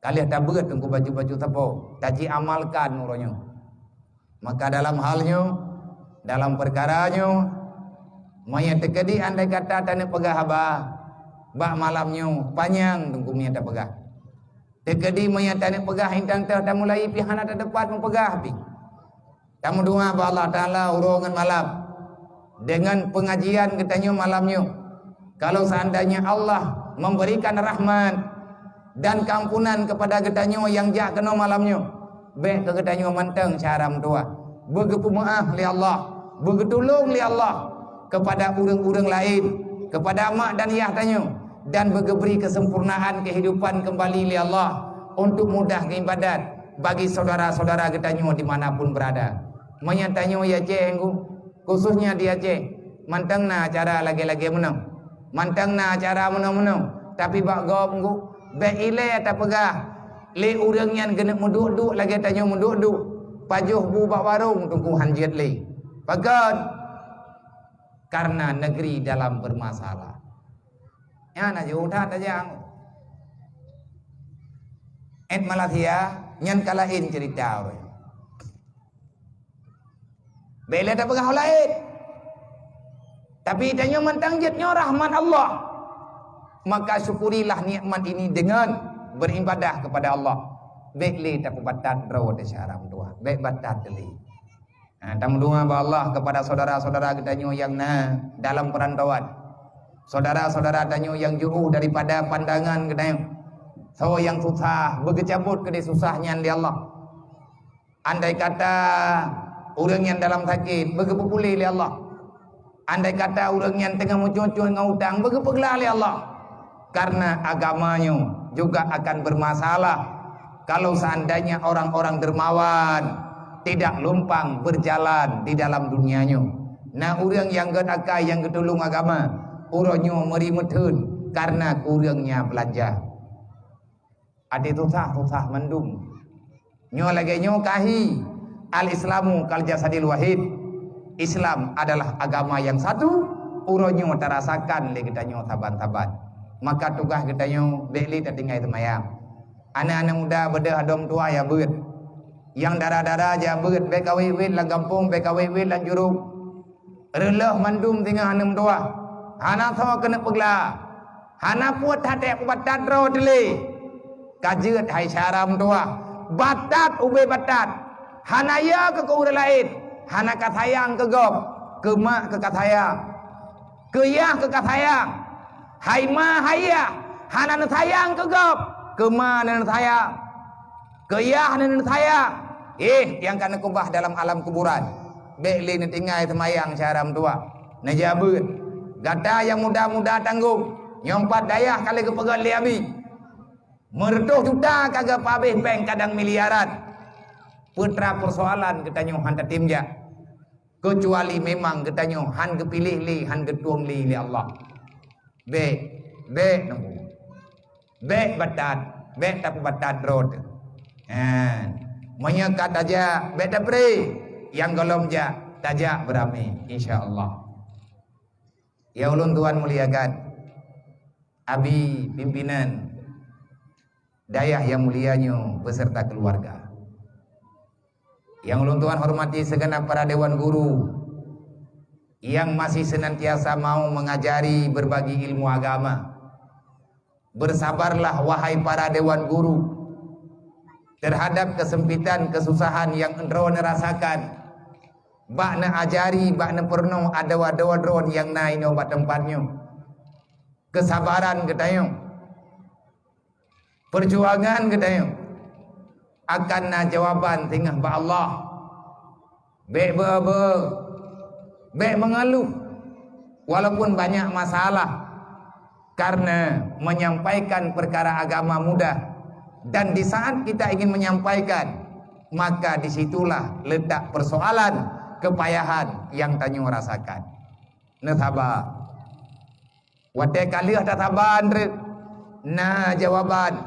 Ka lheueh tabeuet teungku baju-baju sapo, taji amalkan uroe nyoe. Maka dalam hal nyoe, dalam peukara nyoe, meunyoe teukeudi andai kata taneuk peugah haba, bak malam nyoe panyang teungku meunyoe tapeugah. Teukeudi meunyoe taneuk peugah intan teuh tamulai pih hana tateupat meupeugah pih. Tameudoa bak Allah Taala uroe ngon malam deungon peungajian geutanyoe malam nyoe. Kalau seandainya Allah memberikan rahmat dan keampunan kepada geutanyoe nyang jak keunoe malam nyoe, bék keu geutanyoe mantong syedara meutuwah. Beugeupeumaáh lé Allah, beugeutulông lé Allah kepada ureuëng-ureuëng laén, kepada mak dan yah tanyoe, dan beugeubri keusempurnaan keuhidupan keumbali lé Allah untuk mudah geuibadat bagi syedara-syedara geutanyoe di mana pun beurada. Meunyoe tanyoe di Aceh, khususnya di Aceh, mantong na acara lagée-lagée meunoe, mantong na acara meunoe-meunoe, tapi bak gob bék ilée tapeugah lé ureuëng nyan keuneuk meuduek-duek lagée tanyoe meuduek-duek, pajoh bu bak warong teungku han jeuet lé. Pakon? Karena negeri dalam bermasalah. Nyan aju that aja. Et Malaysia nyan ka laén cerita ureuëng. Bék lé tapeugah laén. Tapi tanyoe mantong jeuet nyoe rahmat Allah. Maka syukurilah nikmat ini dengan beribadah kepada Allah. Bék lé tapeubatat droe teuh syedara meutuwah. Bék batat lé. Ha, tameudoa bak Allah kepada syedara-syedara geutanyoe nyang na dalam peurantauan. Syedara-syedara tanyoe nyang jiôh daripada pandangan geutanyoe. Soe nyang susah, beugeucabot keudeh susah nyan lé Allah. Andai kata ureuëng nyang dalam sakét, beugeupeupulé lé Allah. Andai kata ureuëng nyan teungoh meucuncut ngon utang, beugeupeuglah lé Allah. Karena agama nyoe juga akan bermasalah kalau seandainya orang-orang dermawan tidak lumpang berjalan di dalam dunia nyoe. Na ureuëng nyang gét akai nyang geutulông agama, uroe nyoe meuri meutheun karena kureueng nya beulanja. Até susah-susah mandum. Nyoe lagée nyoe kahi, al-Islamu kal jasadil wahid. Islam adalah agama yang satu, uroe nyoe tarasakan lé geutanyoe saban-saban. Maka tugaih geutanyoe bék lé tatinggai seumayang. Aneuëk-aneuëk muda beudôh adom tuha ya beuet. Nyang dara-dara ja beuet, bék kawét-wét lam gampông, bék kawét-wét lam jurông. Reuloh mandum singoh aneuëk meutuwah, hana soe keuneuk peugla, hana peuet haté peubatat droe teuh lé. Ka jeuet hai syedara meutuwah, batat ubé batat, hana yo keu ureuëng laén, hana ka sayang keu gob, keu mak keu ka sayang, keu yah keu ka sayang. Hai ma hai yah, hana neusayang keu gob, keu ma hana neusayang. Keu yah hana neusayang, éh nyang ka neukeubah dalam alam kuburan. Bék lé neutinggai seumayang syedara meutuwah. Neujabeuet, gata nyang muda-muda tanggong, nyoe pat dayah ka lheueh geupeugét lé Abi. Meureutoh juta ka geupabéh bank kadang miliaran. Peutra peusoalan geutanyoe han tatem jak. Keucuali memang geutanyoe han geupiléh lé, han geutueng lé lé Allah. Bék, bék nunggu. Bék batat, bék tapeubatat droe teuh. Ha, meunyoe ka tajak, bék tapré. Nyang gohlom jak, tajak beuramé, insya Allah. Ya ulôn tuan muliakan, Abi pimpinan dayah nyang mulia nyoe beserta keluarga. Nyang ulôn tuan hormati segenap para dewan guru yang masih senantiasa mau mengajari berbagi ilmu agama. Bersabarlah wahai para dewan guru terhadap kesempitan kesusahan yang droeneuh rasakan. Bak neuajari, bak neupeurunoe adoe-adoe droeneuh nyang na inoe bak teumpat nyoe. Kesabaran geutanyoe, peujuangan geutanyoe akan na jawaban singoh bak Allah. Bék beu-beu, bék mengeluh, walaupun banyak masalah, karena menyampaikan perkara agama mudah, dan di saat kita ingin menyampaikan, maka disitulah letak persoalan kepayahan yang tanyoe rasakan. Neusaba. Watée ka lheueh tasaba treuk, na jawaban.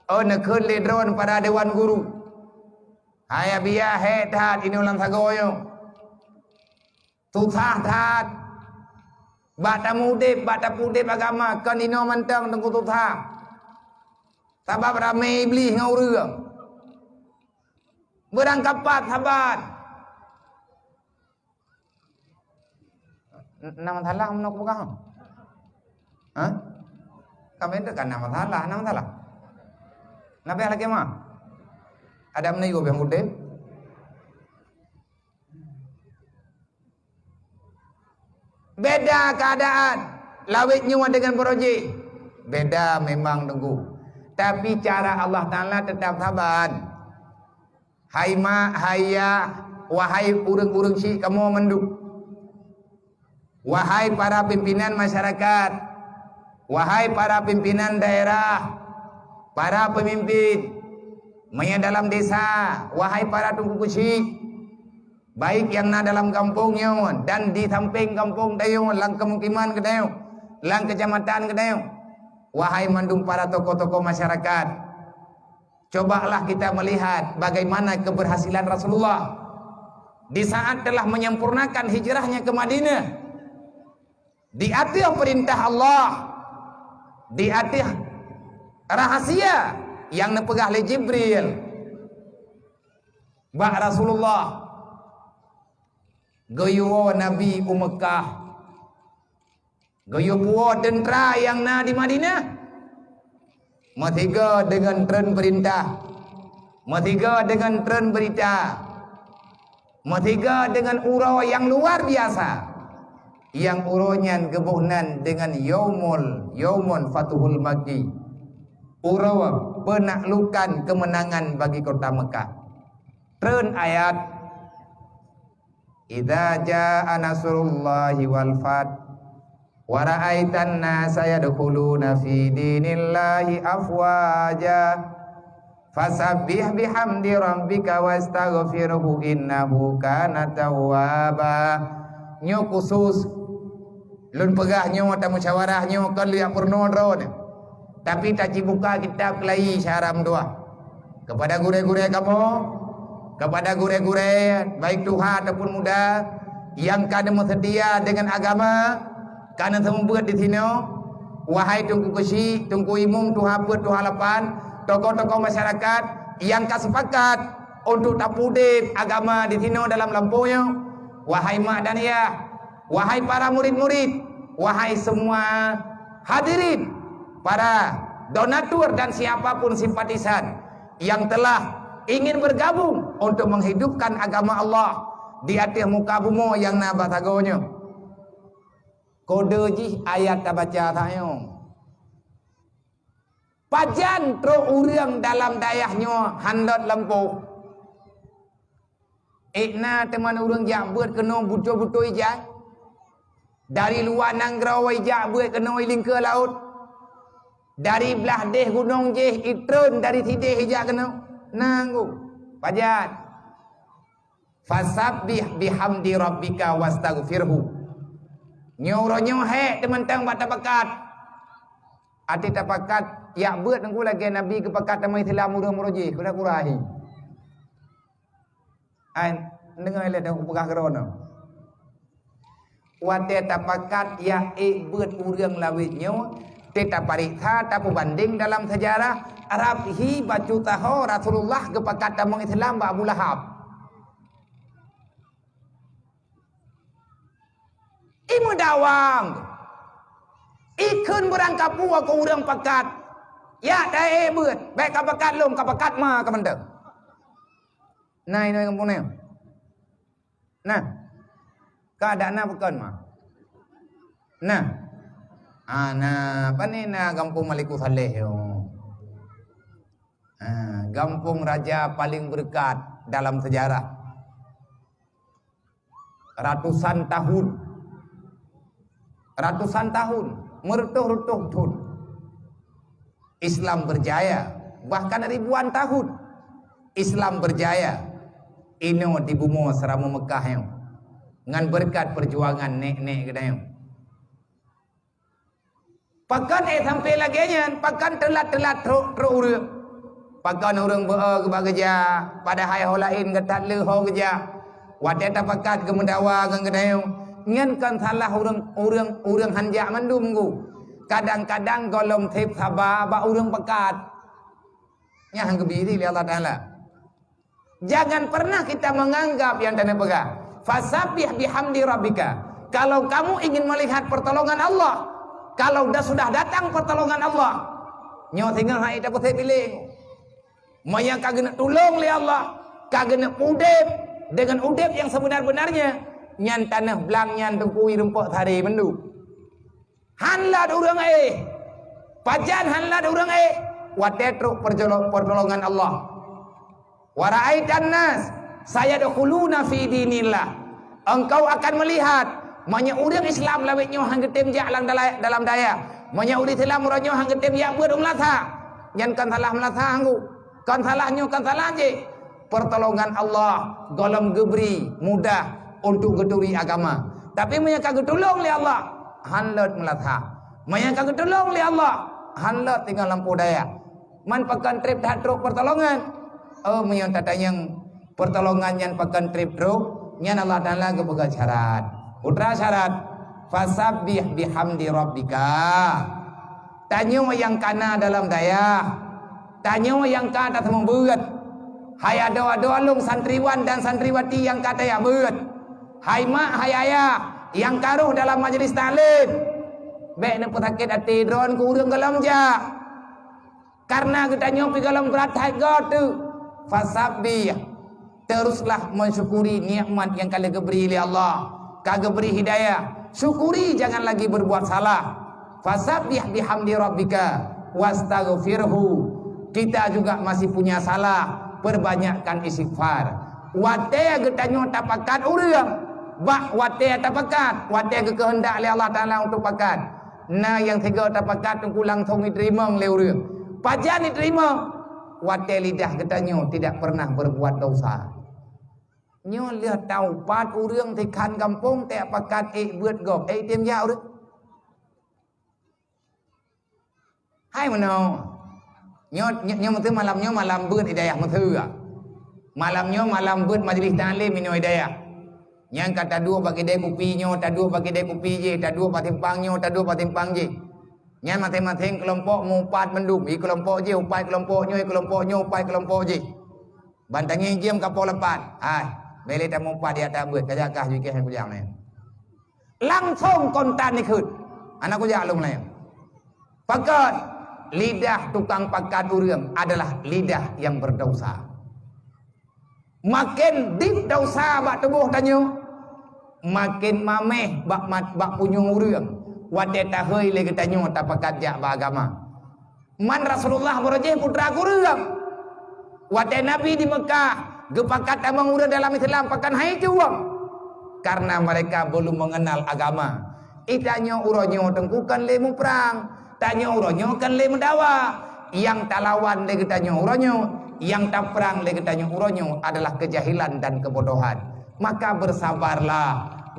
Oh, neukheun lé droeneuh para dewan guru. Hai Abiya, hék that inoe lam sagoe nyoe. Susah that. Bak tameudeb, bak tapeudeb agama, kon inoe mantong teungku susah. Sabab ramé Iblih ngon ureuëng. Beurangkapat saban. N-, na masalah meunyoe kupeugah? Hah? Kami tu kan na masalah, na masalah. Nabi lagi mah. Ada meunyoe beh udeb. Beda keadaan lawét nyoe dengan barô jih. Beda memang teungku. Tapi cara Allah Taala tetap saban. Hai mak, hai yah, wahai ureuëng-ureuëng syik kamoe mandum. Wahai para pimpinan masyarakat, wahai para pimpinan daerah, para pemimpin, meunyoe dalam desa, wahai para teungku keuchik, baik nyang na dalam gampông nyoe dan di sampéng gampông tanyoe, lam kemukiman geutanyoe, lam kecamatan geutanyoe, wahai mandum para tokoh-tokoh masyarakat, cobalah kita melihat bagaimana keberhasilan Rasulullah di saat telah menyempurnakan hijrahnya ke Madinah. Di ateueh peurintah Allah, di ateueh rahasia nyang neupeugah lé Jibril bak Rasulullah, geuyue Nabi u Meukah, geuyue puwoe teuntra nyang na di Madinah. Meusigoe deungon treun peurintah, meusigoe deungon treun beurita, meusigoe deungon uroe nyang luar biasa, nyang uroe nyan geuboh nan deungon yaumul, yaumul Fathul Makki, uroe peunaklukan keumeunangan bagi kota Meukah. Treun ayat, "Idza jaa nasrullahi wal fath, wa ra'aitan nasa yadkhuluna fi dinillahi afwaja, fasabbih bihamdi rabbika wastaghfirhu innahu kana tawwaba." Nyoe khusus lôn peugah nyoe, tamusyawarah nyoe kon lheueh peurunoe droeneuh. Tapi tacibuka kitab keulayi syara meutuah. Kepada gurée-gurée kamoe, kepada gurée-gurée, baik tuha ataupun muda, nyang ka neumeuseutia deungon agama, ka neuseumeubeuet di sinoe, wahai Teungku Keuchik, Teungku Imum, Tuha Peuet, Tuha Lapan, tokoh-tokoh masyarakat nyang ka sepakat untuk tapeudeb agama di sinoe dalam lampôh nyoe, wahai mak dan yah, wahai para murid-murid, wahai semua hadirin, para donatur dan siapapun simpatisan yang telah ingin bergabung untuk menghidupkan agama Allah di ateueh muka bumoe nyang na bak sagoe nyoe. Kode jih ayat tabaca tanyoe. Pajan trok ureuëng dalam dayah nyoe handot lampôh. Ék na teuma ureuëng jak beuet keunoe butôi-butôi ijai. Dari luwa nanggroe ijak beuet keunoe ilingkeue laôt. Dari blah deh gunong jih itreun dari sideh ijak keunoe. Nanggu. Pajan. Fasabbih bihamdi rabbika wastaghfirhu. Nyoe uroe nyoe hék teumeutang bak tapakat. Até tapakat, jak beuet teungku lagée Nabi geupakat tamong Islam ureuëng meurojih, kura-kura hi. Ai, deungoe lé dah kupeugah keudroe nyoe. Watée tapakat jak ék beuet ureuëng lawét nyoe, teuh tapareksa, tapeubandeng dalam seujarah, rab hi bacut sahoe Rasulullah geupakat tamong Islam bak Abu Lahab. I meudawang. Ikheun beurangkapeue keu ureuëng pakat. Jak taék beuet, bék ka pakat lom, ka pakat ma ka mantong. Na inoe gampông nyoe. Nah. Ka dak na bukon ma. Nah. Ah, na, pane na gampông Malikussaleh nyoe. Ah, gampông raja paling beureukat dalam seujarah. Ratusan tahun. Ratusan tahun, meureutoh-reutoh thon. Islam berjaya, bahkan ribuan tahun Islam berjaya inoe di bumoe Seuramoe Meukah nyoe, ngon beureukat peujuangan nék-nék geutanyoe. Pakon ék sampoe lagée nyan, pakon teulat-teulat trok, trok ureuëng. Pakon ureuëng beu-o geuba geuja, padahai ho laén geutat lé ho geuja. Watée tapakat geumeudawa ngon geutanyoe, Nyan kon salah ureuëng, ureuëng, ureuëng hanjak mandum gu. Kadang-kadang gohlom seb saba bak ureuëng pakat. Nyang geubri lé Allah Taala. Jangan pernah kita menganggap yang tadi peugah, "Fasabbih bihamdi rabbika." Kalau kamu ingin melihat pertolongan Allah, kalau dah sudah datang pertolongan Allah, nyoe singoh hai tapeusék piléng. Meunyoe ka geuneuk tulông lé Allah, ka geuneuk udeb dengan udeb yang sebenar-benarnya, nyan tanoh blang nyan teungku rumpok sari mandum. Han lat ureuëng éh. Pajan han lat ureuëng éh? Watée trok perjolo-, pertolongan Allah. "Wa ra'aitan nas sayadkhuluna fi dinillah." Engkau akan melihat, meunyoe ureuëng Islam lawét nyoe han geutem jak lam dala-, dalam dayah, meunyoe ureuëng Islam uroe nyoe han geutem jak beuet u meulasa, nyan kon salah meulasa nggu, kon salah nyoe, kon salah jih. Pertolongan Allah gohlom geubri mudah untuk geuturi agama. Tapi meunyoe ka geutulông lé Allah, han lot meulasa. Meunyoe ka geutulông lé Allah, han lot tinggai lam peue dayah. Man pakon treb that trok pertolongan. Oh, meunyoe tatanyong pertolongan nyan pakon treb trok, nyan Allah Taala geupeugah syarat. Putra syarat, "Fasabbih bihamdi rabbika." Tanyoe nyang kana dalam dayah, tanyoe nyang ka taseumeubeuet. Hai adoe-adoe lôn santriwan dan santriwati nyang ka tajak beuet. Hai mak, hai ayah nyang ka rôh dalam majlis taklim, bék neupeusakét até droen keu ureuëng gohlom jak. Karena geutanyoe pih gohlom brat that goe teuk. Fasabbih. Teruslah mensyukuri nikmat yang ka lheueh geubri lé Allah. Ka geubri hidayah. Syukuri, jangan lagi berbuat salah. Fasabbih bihamdi rabbika wastaghfirhu. Kita juga masih punya salah. Perbanyakkan istighfar. Watée geutanyoe tapakat ureuëng, bak watée tapakat, watée geukeuheundak lé Allah Taala untuk pakat. Na nyang sigoe tapakat teungku langsong jiteurimong lé ureuëng. Pajan jiteurimong? Watée lidah geutanyoe tidak pernah berbuat dosa. Nyoe lheueh tahu pat ureuëng sikhan gampông teupakat ék beuet gob, ék tem jak ureuëng. Hai meunoe. Nyoe, nyoe, nyoe meuteue malam nyoe malam beuet hidayah meuteue. Malam nyoe malam beuet majlis taklim inoe hidayah. Nyang ka taduek bak kidai kupi nyoe, taduek bak kidai kupi jih, taduek bak simpang nyoe, taduek bak simpang jih. Nyan maséng-maséng keulompok meuupat mandum, i keulompok jih upat keulompok nyoe, i keulompok nyoe upat keulompok jih. Ban tangieng jeuem ka poh lapan. Hai, bèk lé tameuupat di ateueh beuet, ka jak kah jih keu hai kujak meunan. Langsong kontan ikheun. Hana kujak lôn meunan. Pakon, lidah tukang pakat ureuëng adalah lidah yang berdosa. Maken dit dosa bak tuboh tanyoe, maken maméh bak mat-, bak punyueng ureuëng watée tahôi lé geutanyoe tapakat jak bak agama. Man Rasulullah baroe jih putra kureueng. Watée Nabi di Meukah geupakat tamong ureuëng dalam Islam pakon hai cuwöng, karena mereka belum mengenal agama. Di tanyoe uroe nyoe teungku kon lé muprang, tanyoe uroe nyoe kon lé meudawa. Nyang talawan lé geutanyoe uroe nyoe, nyang taprang lé geutanyoe uroe nyoe adalah keujahilan dan keubodohan. Maka beusabarlah,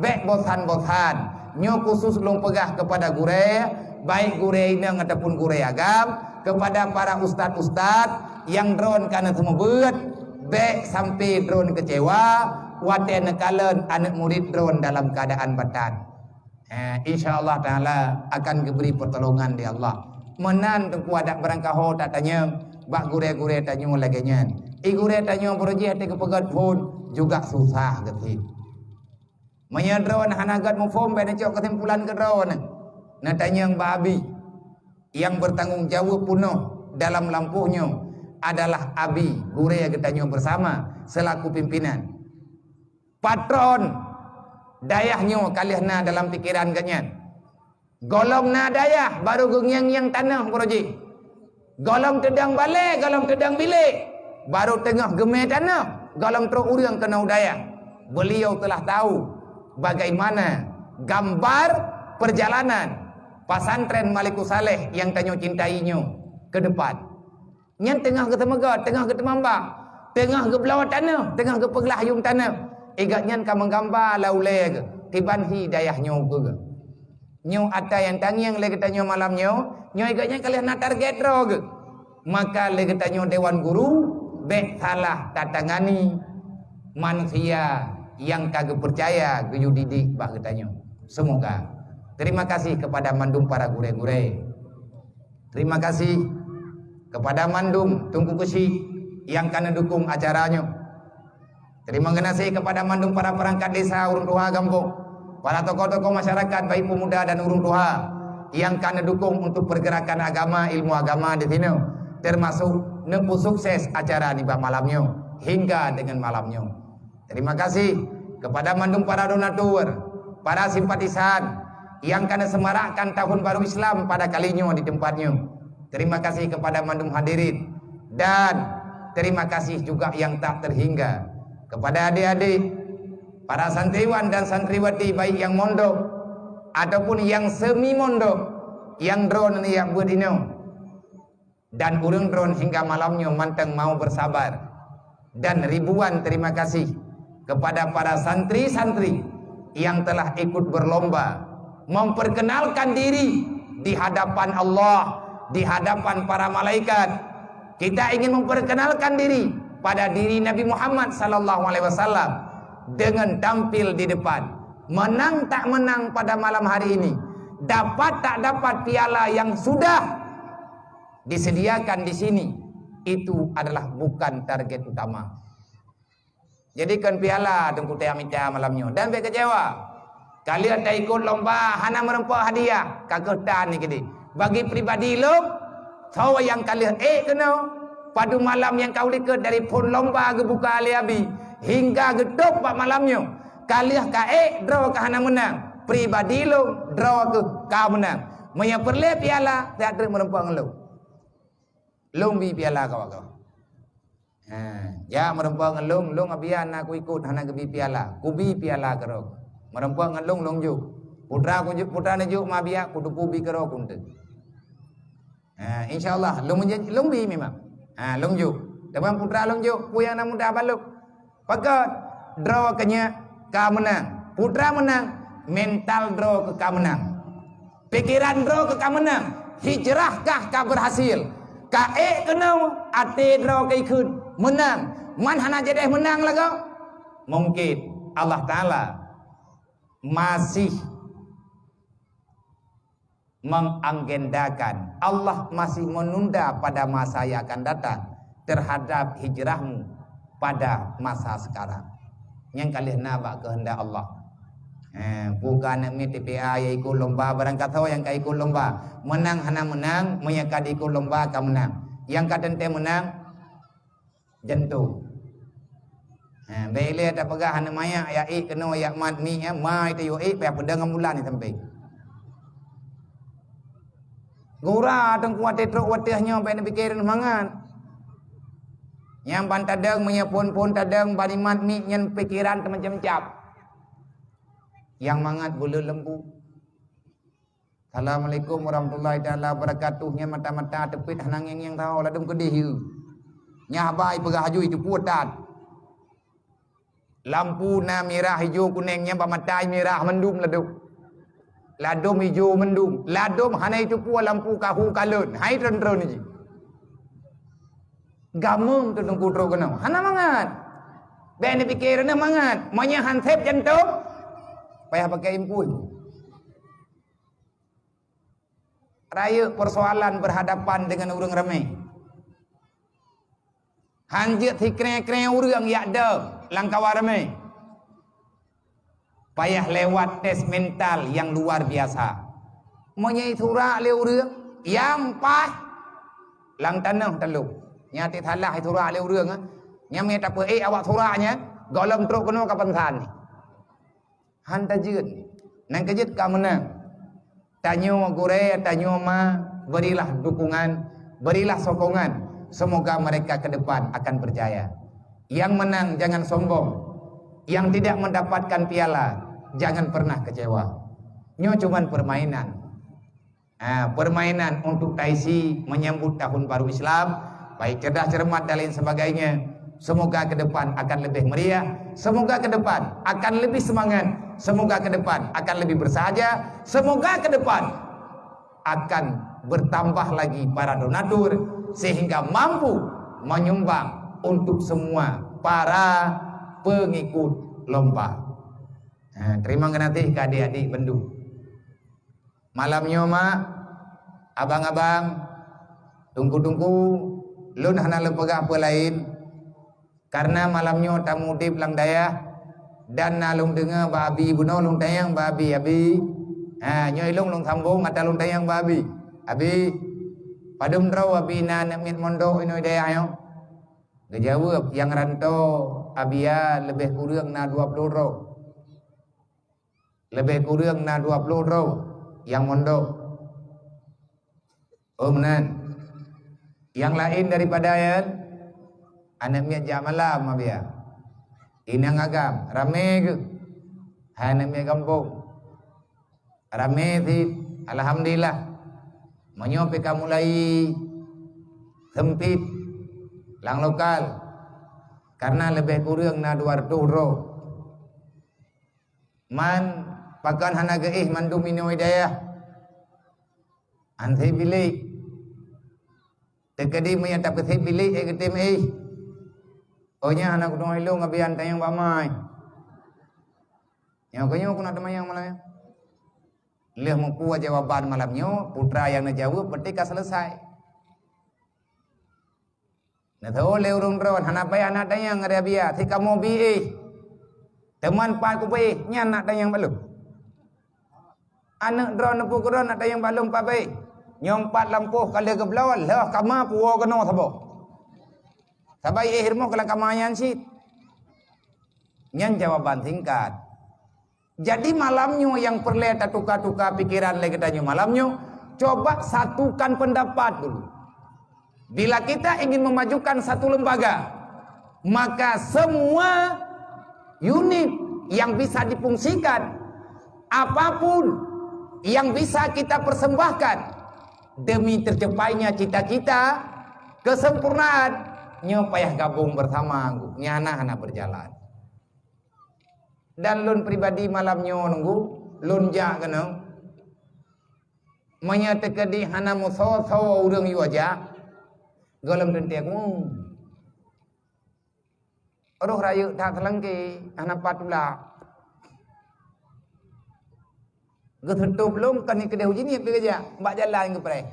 bék bosan-bosan. Nyoe khusus lôn peugah keupada gurée, baik gurée inong ataupun gurée agam, keupada para ustaz-ustaz nyang droen ka na seumeubeuet, bék sampai droen keucewa watée neukalon aneuëk murit droen dalam keuadaan batat. Eh, insya Allah Taala akan geubri peutulongan lé Allah. Meunan teungku adak beurangkaho tatanyong bak gurée-gurée tanyoe lagée nyan. I gurée tanyoe baroe jih até geupeugét phon juga susah geutit. Meunyoe droen hana gét muphom, bék neucok keusimpulan keu droen. Neutanyong bak abi. Nyang beurtanggung jaweueb peunoh dalam lampôh nyoe adalah abi gurée geutanyoe beusama seulaku pimpénan. Patron dayah nyoe ka lheueh na dalam pikeran geuh nyan. Gohlom na dayah barô geungieng-ngieng tanoh baroe jih. Gohlom teudong balée, gohlom teudong bilék, barô teungoh geumé tanoh, gohlom trok ureuëng keunoe u dayah. Beuliau teulah tahu bagaimana gambar peurjalanan pesantren Malikus Saleh nyang tanyoe cintai nyoe keu depan. Nyan teungoh geuteumeugöt, teungoh geuteumamba, teungoh geubloe tanoh, teungoh geupeuglah yuem tanoh. I gobnyan ka meugamba lam ulée geuh kiban hi dayah nyoe keu geuh. Nyoe atra nyang tangieng lé geutanyoe malam nyoe, nyoe i gobnyan ka lheueh na target droe geuh. Maka lé geutanyoe dewan guru, bék salah tatangani manusia nyang ka geupeucaya geuyue didik bak geutanyoe. Semoga. Terima kasih kepada mandum para gurée-gurée. Terima kasih kepada mandum Teungku Keuchik nyang ka neudukong acara nyoe. Terima kasih kepada mandum para perangkat desa, ureuëng tuha gampông, para tokoh-tokoh masyarakat, baik pemuda dan ureuëng tuha, nyang ka neudukong untuk pergerakan agama, ilmu agama di sinoe, termasuk neupeusukses acara nibak malam nyoe hingga dengan malam nyoe. Terima kasih kepada mandum para donatur, para simpatisan nyang ka neuseumarakkan tahun baru Islam pada kali nyoe di tempat nyoe. Terima kasih kepada mandum hadirin dan terima kasih juga yang tak terhingga kepada adik-adik, para santriwan dan santriwati, baik yang mondok ataupun yang semi mondok, yang droeneuh jak beuet inoe. Dan ureuëng droeneuh hingga malam nyoe mantong mau bersabar. Dan ribuan terima kasih kepada para santri-santri yang telah ikut berlomba memperkenalkan diri di hadapan Allah, di hadapan para malaikat. Kita ingin memperkenalkan diri pada diri Nabi Muhammad sallallahu alaihi wasallam dengan tampil di depan. Menang tak menang pada malam hari ini, dapat tak dapat piala yang sudah disediakan di sini, itu adalah bukan target utama. Jadi kon piala Teungku Tayang Mita malam nyoe dan bék kecewa. Ka lheueh taikot lomba hana meureumpok hadiah, ka kheueh tan ni keudeh. Bagi pribadi lôn, soe nyang ka lheueh ék keunoe, padub malam nyang ka u likot dari phon lomba geubuka lé Abi hingga geutôb bak malam nyoe, ka lheueh ka ék droe ka hana meunang. Pribadi lôn droe kheueh ka meunang. Meunyoe peureulée piala, siat treuk meureumpok ngon lôn. Lôn bi piala kawak-kawak. Ha, jak meureumpok ngon lôn, lôn Abian na kuikot hana geubi piala. Kubi piala keudroe. Meureumpok ngon lôn, lôn jok. Putra kujok, putra neujok ma Abian, kuteupeu bi keudroe kunteuk. Ha, insya Allah, lôn meuje-, lôn bi memang. Ha, lôn jok. Teuma putra lôn jok, peue nyang na mudah bak lôn. Pakon? Droe keu nyak ka meunang. Putra meunang, mental droe kheueh ka meunang. Pikeran droe kheueh ka meunang. Hijrah kah ka berhasil. Ka ék keunoe, até droe ka ikheun meunang. Man hana jadeh meunang lagoe? Mungkin Allah Taala masih mengagendakan, Allah masih menunda pada masa yang akan datang terhadap hijrahmu pada masa sekarang. Nyang ka lheueh na bak keuheundak Allah. Eh, bukan aneuk miet T P A nyang ikot lomba, barang kasoe nyang ka ikot lomba. Meunang hana meunang, meunyoe ka diikot lomba ka meunang. Nyang ka teuntée meunang, jantung. Ha, bék ilée tapeugah aneuk manyak jak ék keunoe jak mat miet, eh, ma tayue ék payah peudong ambulan di sampéng. Gura teungku watée trok watée nyoe bék neupike mangat. Nyang ban tadong meunyoe phon-phon tadong ban imat miet nyan pikeran teumacam-macam. Nyang mangat buleuen lampu. Assalamualaikum warahmatullahi taala wabarakatuh. Nyan mata-mata teupit hana ngieng-ngieng sahoe ladôm keudeh yue. Nyan haba ipeugah aju itu puotan. Lampu na mirah, ijo, kuneng, nyan bak mata mirah mandum ladôm. Ladôm ijo mandum. Ladôm hana itu puo lampu kahu kalon. Hai tron-tron ji. Gamung tu teungku trok keunoe. Hana mangat. Bék neupike na mangat. Meunyoe han sép jantong, payah pakai impun. Rayeuk persoalan berhadapan dengan ureuëng ramé. Han jeuet sikrée-krée ureuëng jak dong lam kawan ramé. Payah lewat tes mental yang luar biasa. Meunyoe isurak lé ureuëng, nyang paih lam tanoh talop. Nyan até salah isurak lé ureuëng, eh. Nyan meunyoe tapeuék awak surak nyan, gohlom trok keunoe kapan san. Han tajeuet. Nyang keujeuet ka meunang. Tanyoe gurée, tanyoe ma, berilah dukungan, berilah sokongan. Semoga mereka ke depan akan berjaya. Yang menang jangan sombong. Yang tidak mendapatkan piala jangan pernah kecewa. Nyoe cuman permainan. Ha, permainan untuk taisi menyambut tahun baru Islam, baik cerdas cermat dan lain sebagainya. Semoga ke depan akan lebih meriah, semoga ke depan akan lebih semangat, semoga ke depan akan lebih bersahaja, semoga ke depan akan bertambah lagi para donatur sehingga mampu menyumbang untuk semua para pengikut lomba. Ha, teurimong geunaséh keu adik-adik bandum. Malam nyoe mak, abang-abang, teungku-teungku, lôn hana lôn peugah peue laén. Kareuna malam nyoe tamu udeb lam dayah, dan na lôn deungoe bak abi bunoe, lôn tanyong bak abi, "Abi, ha, nyoe ilôn lôn sambong atra lôn tanyong bak abi. Abi, padum droe abi na aneuk miet mondok inoe dayah nyoe?" Geujaweueb, "Nyang ranto, abi ya, leubeh kureueng na dua ploh droe." Leubeh kureueng na dua ploh droe nyang mondok. Oh, meunan. Nyang laén daripada nyan, aneuk miet jak malam, Abiya. Inong agam, ramé geuh. Hai aneuk miet gampông. Ramé cit, alhamdulillah. Meunyoe pih ka mulai seumpit lam lokal, kareuna leubeh kureueng na dua reutôh droe. Man, pakon hana geuéh mandum inoe dayah? Hana sép bilék. Teukeudi meunyoe tapeuséb bilék, ék geutem éh. Oh, nyan hana kudeungoe ilôn, Abiya, tanyong bak ma. Nyoe keuh nyoe keuneuk teumanyong malam nyoe. Lheueh mupeue jawaban malam nyoe, putra nyang neujaweueb, peuté ka seuleusai. Neuteu'oh lé ureuëng droe, hana payah na tanyong, Abiya, si kamoe bi éh. Teuma pat kubi éh, nyan na tanyong bak lôn. Aneuk droe neupeu keudroe na tanyong bak lôn pat bi éh. Nyoe pat lampôh ka lheueh geubloe, lheueh kama puwoe keunoe saboh. Sabai éh rumoh keulang kama nyan cit. Nyan jawaban singkat. Jadi malam nyoe nyang peureulée tatuka-tuka pikeran lé geutanyoe malam nyoe, coba satukan pendapat dulu. Bila kita ingin memajukan satu lembaga, maka semua unit yang bisa difungsikan, apapun yang bisa kita persembahkan demi tercapainya cita-cita kesempurnaan, nyoe payah gabong bersama, nyan hana, hana berjalan. Dan lôn pribadi malam nyoe nunggu, lôn jak keunoe. Meunyoe teukeudi hana meusoe-soe ureuëng yue jak, gohlom teuntée kumu. Roh rayeuk that seulangké, hana pat tulak. Geuseutôb lôn kon keudeh uji niet pih geujak, bak jalan geupreh.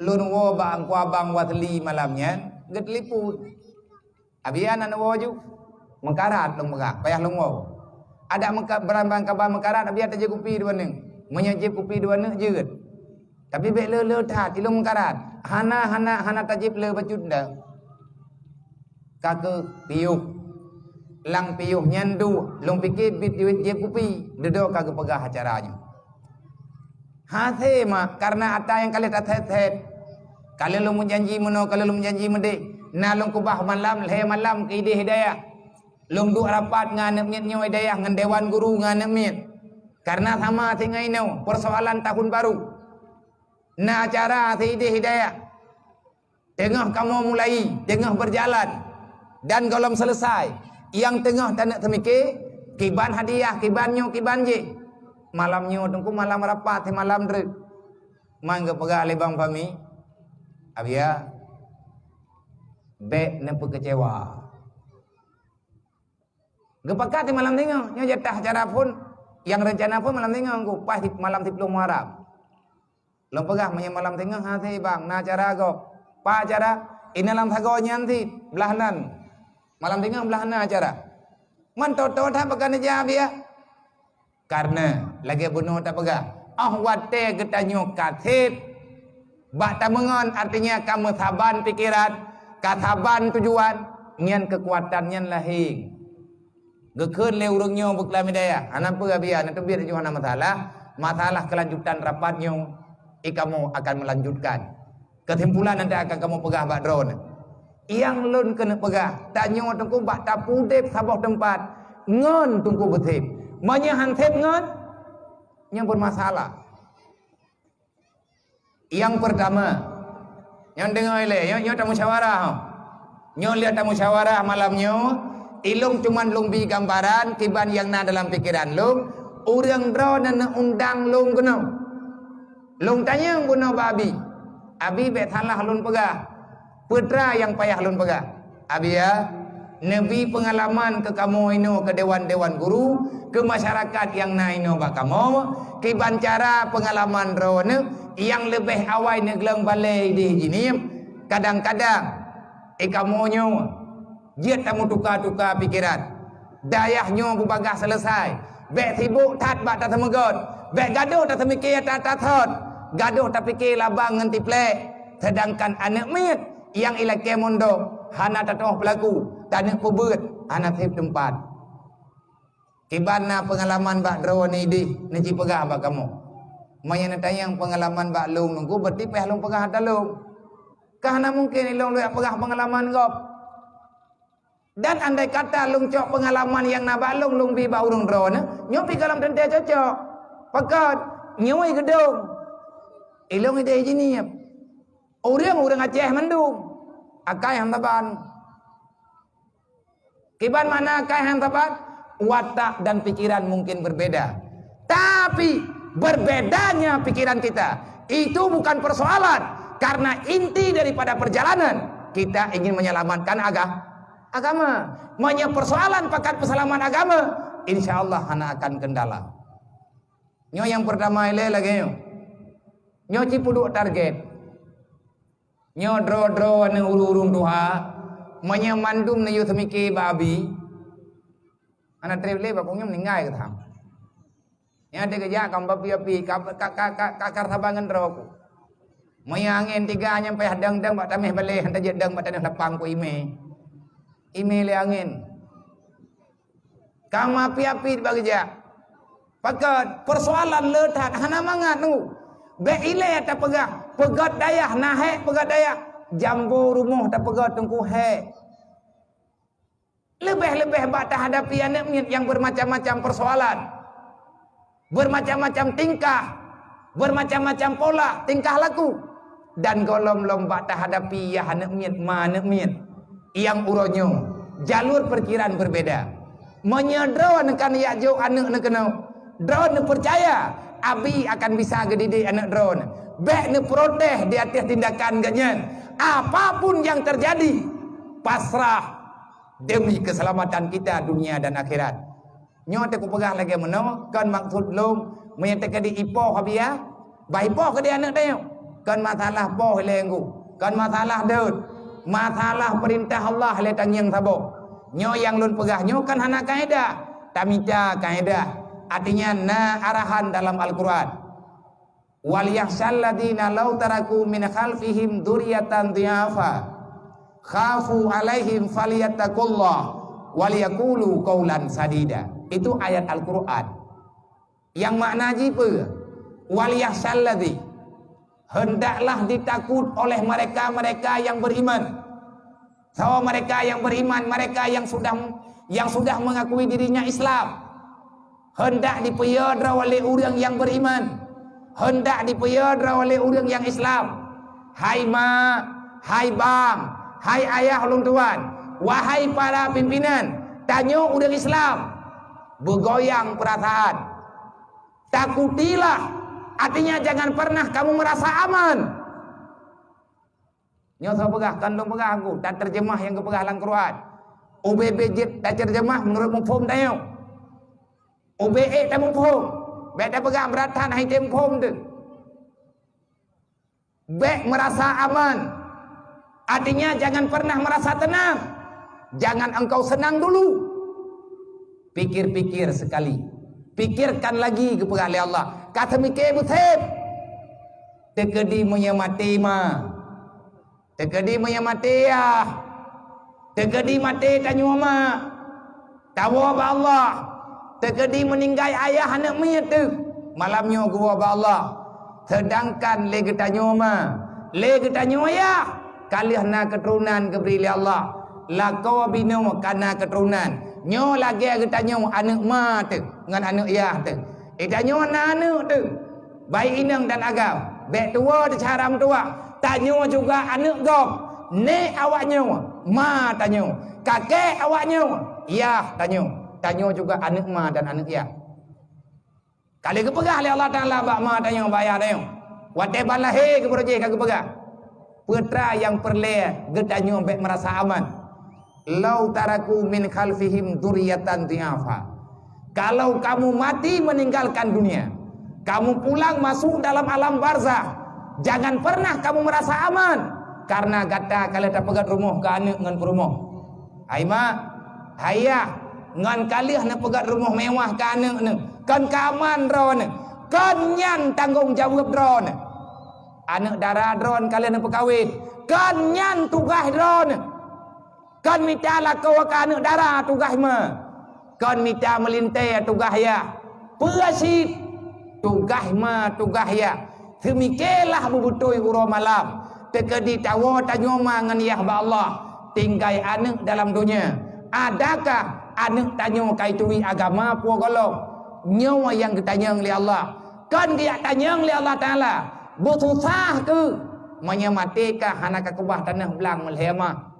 Lôn woe bak Teungku Abang Wasli malam nyan, geutelepon. Abiya na neuwoe ju, meukarat lôn peugah, payah lôn woe. Adak meuka-, barang-barang kaba meukarat, Abiya tajép kupi dua neuk. Meunyoe jép kupi dua neuk jeuet. Tapi bék le-le that, ilôn meukarat. Hana, hana, hana tajép le bacut ndak. Ka keuh piôh. Lam piôh nyan duek, lôn pike bit jép kupi, dudoe ka geupeugah acara nyoe. Hasé mak, kareuna atra nyang ka lheueh tasét-sét. Ka lheueh lôn meujanji meunoe, ka lheueh lôn meujanji meudéh. Na lôn keubah malam, lhée malam keu idéh dayah. Lôn duek rapat ngon aneuk miet nyoe dayah, ngon dewan guru ngon aneuk miet. Kareuna sama singoh inoe, peusoalan tahun baru. Na acara siidéh dayah. Teungoh kamoe mulai, teungoh beujalan, dan gohlom seuleusai. Nyang teungoh taneuk teumike, kiban hadiah, kiban nyoe, kiban jih. Malam nyoe teungku malam rapat, simalam treuk. Man geupeugah lé Bang Fahmi, "Abiya, bék neupeukeucewa." Geupakat di malam singoh, nyoe jatah acara phon, nyang reuncana phon malam singoh, geupaih di malam siplôh Muharram. Lôn peugah, meunyoe malam singoh hase bang, na acara gob. Pat acara? Inan lam sagoe nyan cit, blaih nan. Malam singoh blaih nan acara. Man toe-toe that bak neujak biya. Kareuna lagée bunoe tapeugah, óh watée geutanyoe ka sép bak tameungon, artinya ka meusaban pikeran, ka saban tujuan, nyan keukuatan nyan lahé. Geukheun lé ureuëng nyoe beukeulami dayah, hana peue biya, na teubiet laju hana masalah, masalah keulanjutan rapat nyoe, i kamoe akan meulanjutkan. Keusimpulan nanti akan kamoe peugah bak droeneuh. Nyang lôn keuneuk peugah, tanyoe teungku bak tapeudeb saboh teumpat ngon teungku beusép. Meunyoe han sép ngon, nyoe beumasalah. Nyang peurtama, nyoe deungoe lé, nyoe, nyoe tamusyawarah. Nyoe lé tamusyawarah malam nyoe, ilông cuman lông bi gambaran kiban nyang na dalam pikeran lông, ureuëng droeneuh undang lông keunoe. Lôn tanyong bunoe bak abi, "Abi, bék salah lôn peugah. Peue teuma nyang payah lôn peugah?" "Abi ya, Neubi peungalaman keu kamoe inoe, keu dewan-dewan guru, keu masyarakat nyang na inoe bak kamoe, kiban cara peungalaman droeneuh nyang leubeh awai neugleueng balée ideh jinieub. Kadang-kadang, eh, kamoe nyoe jeuet tameutuka-tuka pikeran. Dayah nyoe beubagaih seuleusai, bék sibok that bak tateumeugot, bék gadôh tateumike ata-ata thot, gadôh tapike labang ngon tiplek. Seudangkan aneuëk miet nyang ilakée mondok hana tatoh peulaku, taneuk peubeuet hana seb teumpat. Kiban na peungalaman bak droeneuh ideh neujipeugah bak kamoe. Meunyoe neutanyong peungalaman bak lôn nunggu, berarti payah lôn peugah ata lôn. Ka hana mungken ilôn lôn jak peugah peungalaman gob. Dan andai kata lôn cok peungalaman nyang na bak lôn, lôn bi bak ureuëng droeneuh, nyoe pih gohlom teuntée cocok. Pakon? Nyoe geudong. Ilôn ideh jinieub. Ureuëng-ureuëng Aceh mandum. Akai han saban. Kiban makna akai han saban? Watak dan pikiran mungkin berbeda. Tapi berbedanya pikiran kita itu bukan persoalan. Karena inti daripada perjalanan kita ingin menyelamatkan aga-, agama. Meunyoe persoalan pakat peuseulamat agama, insya Allah hana akan kendala. Nyoe nyang peurtama ilée lagée nyoe. Nyoe cit peuduek target. Nyoe droe-droe aneuëk ureuëng-ureuëng tuha, meunyoe mandum neuyue seumike bak abi, hana treb lé bak kong nyoe meuninggai geutam. Nyang dikeujak ka bapi-api, ka, ka, ka, ka, ka, ka saban ngon droe ku. Meunyoe angén tiga nyang payah dang-dang bak taméh balée, han tajeuet dang bak tanoh lapang ku imé. Imé lé angén. Ka mapi-api bak geujak. Pakon? Persoalan le that, hana mangat teungku. Bék ilée tapeugah, peugét dayah, na hék peugét dayah. Jambo rumoh tapeugét teungku hék. Leubeh-leubeh bak tahadapi aneuëk miet nyang bermacam-macam persoalan. Bermacam-macam tingkah, bermacam-macam pola tingkah laku, dan gohlom-lom bak tahadapi yah aneuëk miet ma aneuëk miet. Nyang uroe nyoe, jalur pikiran berbeda. Meunyoe droeneuh kan jak jok aneuëk neuh keunoe, droeneuh peucaya abi akan bisa geudidik aneuëk droeneuh. Bék neuprotes di ateueh tindakan geuhnyan. Apapun nyang teujadi, pasrah demi keuseulamatan kita dunia dan akhirat. Nyoe teukupeugah lagée meunoe, kon maksud lôn meunyoe teukeudi ipoh Abiya, bah ipoh keudeh aneuëk tanyoe. Kon masalah poh ilée nggu, kon masalah deuet, masalah peurintah Allah ilée tangieng saboh. Nyoe nyang lôn peugah nyoe kon hana kaedah, tamita kaedah. Artinya na arahan dalam Al-Quran. "Wal yakhsyal ladzina law taraku min khalfihim dzurriyyatan dhi'afa khafu 'alaihim falyattaqullah wal yaqulu qaulan sadida." Itu ayat Al-Quran. Yang makna jih peue? "Wal yakhsyal ladzi," hendaklah ditakut oleh mereka-mereka yang beriman. Soe mereka yang beriman? Mereka yang sudah, yang sudah mengakui dirinya Islam. Hendak dipeuyö droe lé ureuëng nyang beriman. Hendak dipeuyö droe lé ureuëng nyang Islam. Hai ma, hai bang, hai ayah ulôn tuan, wahai para pimpinan, tanyoe ureuëng Islam, beugoyang peurasaan. Takutilah, artinya jangan pernah kamu merasa aman. Nyoe soe peugah, kon lôn peugah aku, tateurjeumah nyang geupeugah lam Quran. Ubé-bé jeuet tateurjeumah meunurot muphom tanyoe. Ubé ék tamuphom. Bék tapeugah brat that, han item phom teuh. Bék merasa aman. Artinya jangan pernah merasa tenang. Jangan engkau senang dulu. Pikir-pikir sekali. Pikirkan lagi, geupeugah lé Allah. Ka teumike beuseb. Teukeudi meunyoe maté ma. Teukeudi meunyoe maté yah. Teukeudi maté tanyoe ma. Tawoe bak Allah. Teukeudi meuninggai ayah aneuëk miet teuh, malam nyoe geuwoe bak Allah. Seudangkan lé geutanyoe ma, lé geutanyoe yah, ka lheueh na keuturonan geubri lé Allah. Lakoe binoe ka na keuturonan. Nyoe lagée geutanyoe aneuëk ma teuh ngon aneuëk yah teuh. Geutanyoe na aneuëk teuh. Baik inong dan agam, bék tuwoe teuh cara meutuwah. Tanyoe juga aneuëk gob, nék awaknyoe, ma tanyoe, kakée awaknyoe, yah tanyoe. Tanyoe juga aneuëk ma dan aneuëk yah. Ka lheueh geupeugah lé Allah Taala bak ma tanyoe, bak yah tanyoe, watée ban lahé geupeureujéh ka geupeugah, peue teuma nyang peureulée geutanyoe bék meurasa aman. "Lau taraku min khalfihim dzurriyyatan dhi'afa." Kalau kamu mati meninggalkan dunia, kamu pulang masuk dalam alam barzah, jangan pernah kamu merasa aman, karena gata ka lheueh tapeugét rumoh keu aneuk ngon peurumoh. Hai mak, hai yah, ngon ka lheueh neupeugét rumoh mewah keu aneuk neuh, kon ka aman droeneuh, kon nyan tanggong jaweueb droeneuh. Aneuk dara droeneuh ka lheueh neupeukawen, kon nyan tugaih droeneuh. Kon mita lakoe keu aneuk dara tugaih ma. Kon mita meulintée tugaih yah. Peue cit? Tugaih ma, tugaih yah. Seumike lah beubeutôi uroe malam. Teukeudi tawoe tanyoe ma ngon yah bak Allah. Tinggai aneuk dalam donya. Adakah aneuk tanyoe ka ituri agama peue gohlom? Nyoe nyang geutanyong lé Allah. Kon geujak tanyong lé Allah Taala, beususah keuh? Meunyoe maté kah hana ka keubah tanoh blang meulhée ma.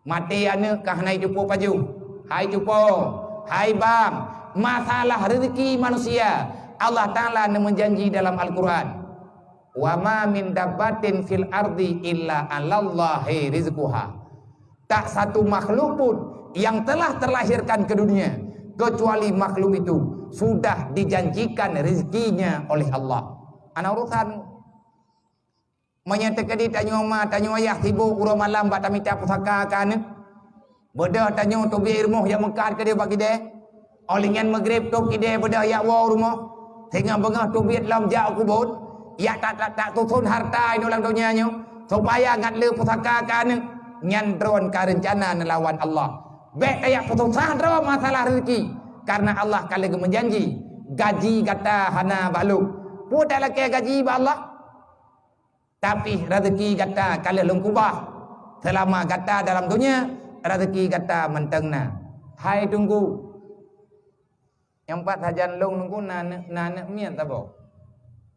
Maté aneuk kah hana jiteupeue pajoh. Hai cupo, hai bang, masalah rezeki manusia, Allah Taala neumeujanji dalam Al-Quran, "Wa ma min dabbatin fil ardi illa 'alallahi rizquha." Tak satu makhluk pun yang telah terlahirkan ke dunia, kecuali makhluk itu sudah dijanjikan rezekinya oleh Allah. Ana urusan. Meunyoe teukeudi tanyoe ma, tanyoe yah sibok uroe malam bak tamita pusaka keu aneuk. Beudôh tanyoe teubiet rumoh jak meukat keudeh bak kidée. Óh lheueh nyan meugreb tôb kidée beudôh jak woe rumoh. Singoh beungoh teubiet lom jak u kubot. Jak tak, tak, tak tuson harta inoe lam donya nyoe, supaya ngat le pusaka keu aneuk. Nyan droen ka reuncana neulawan Allah. Bék tajak peususah droe masalah rezeki, karena Allah ka lheueh geumeujanji, gaji gata hana bak lôn. Peue talakée gaji bak Allah? Tapi rezeki gata ka lheueh lôn keubah. Seulama gata dalam donya, rezeki gata mantong na. Hai Teungku, nyang pat sajan lôn Teungku na aneuk, na aneuk miet saboh.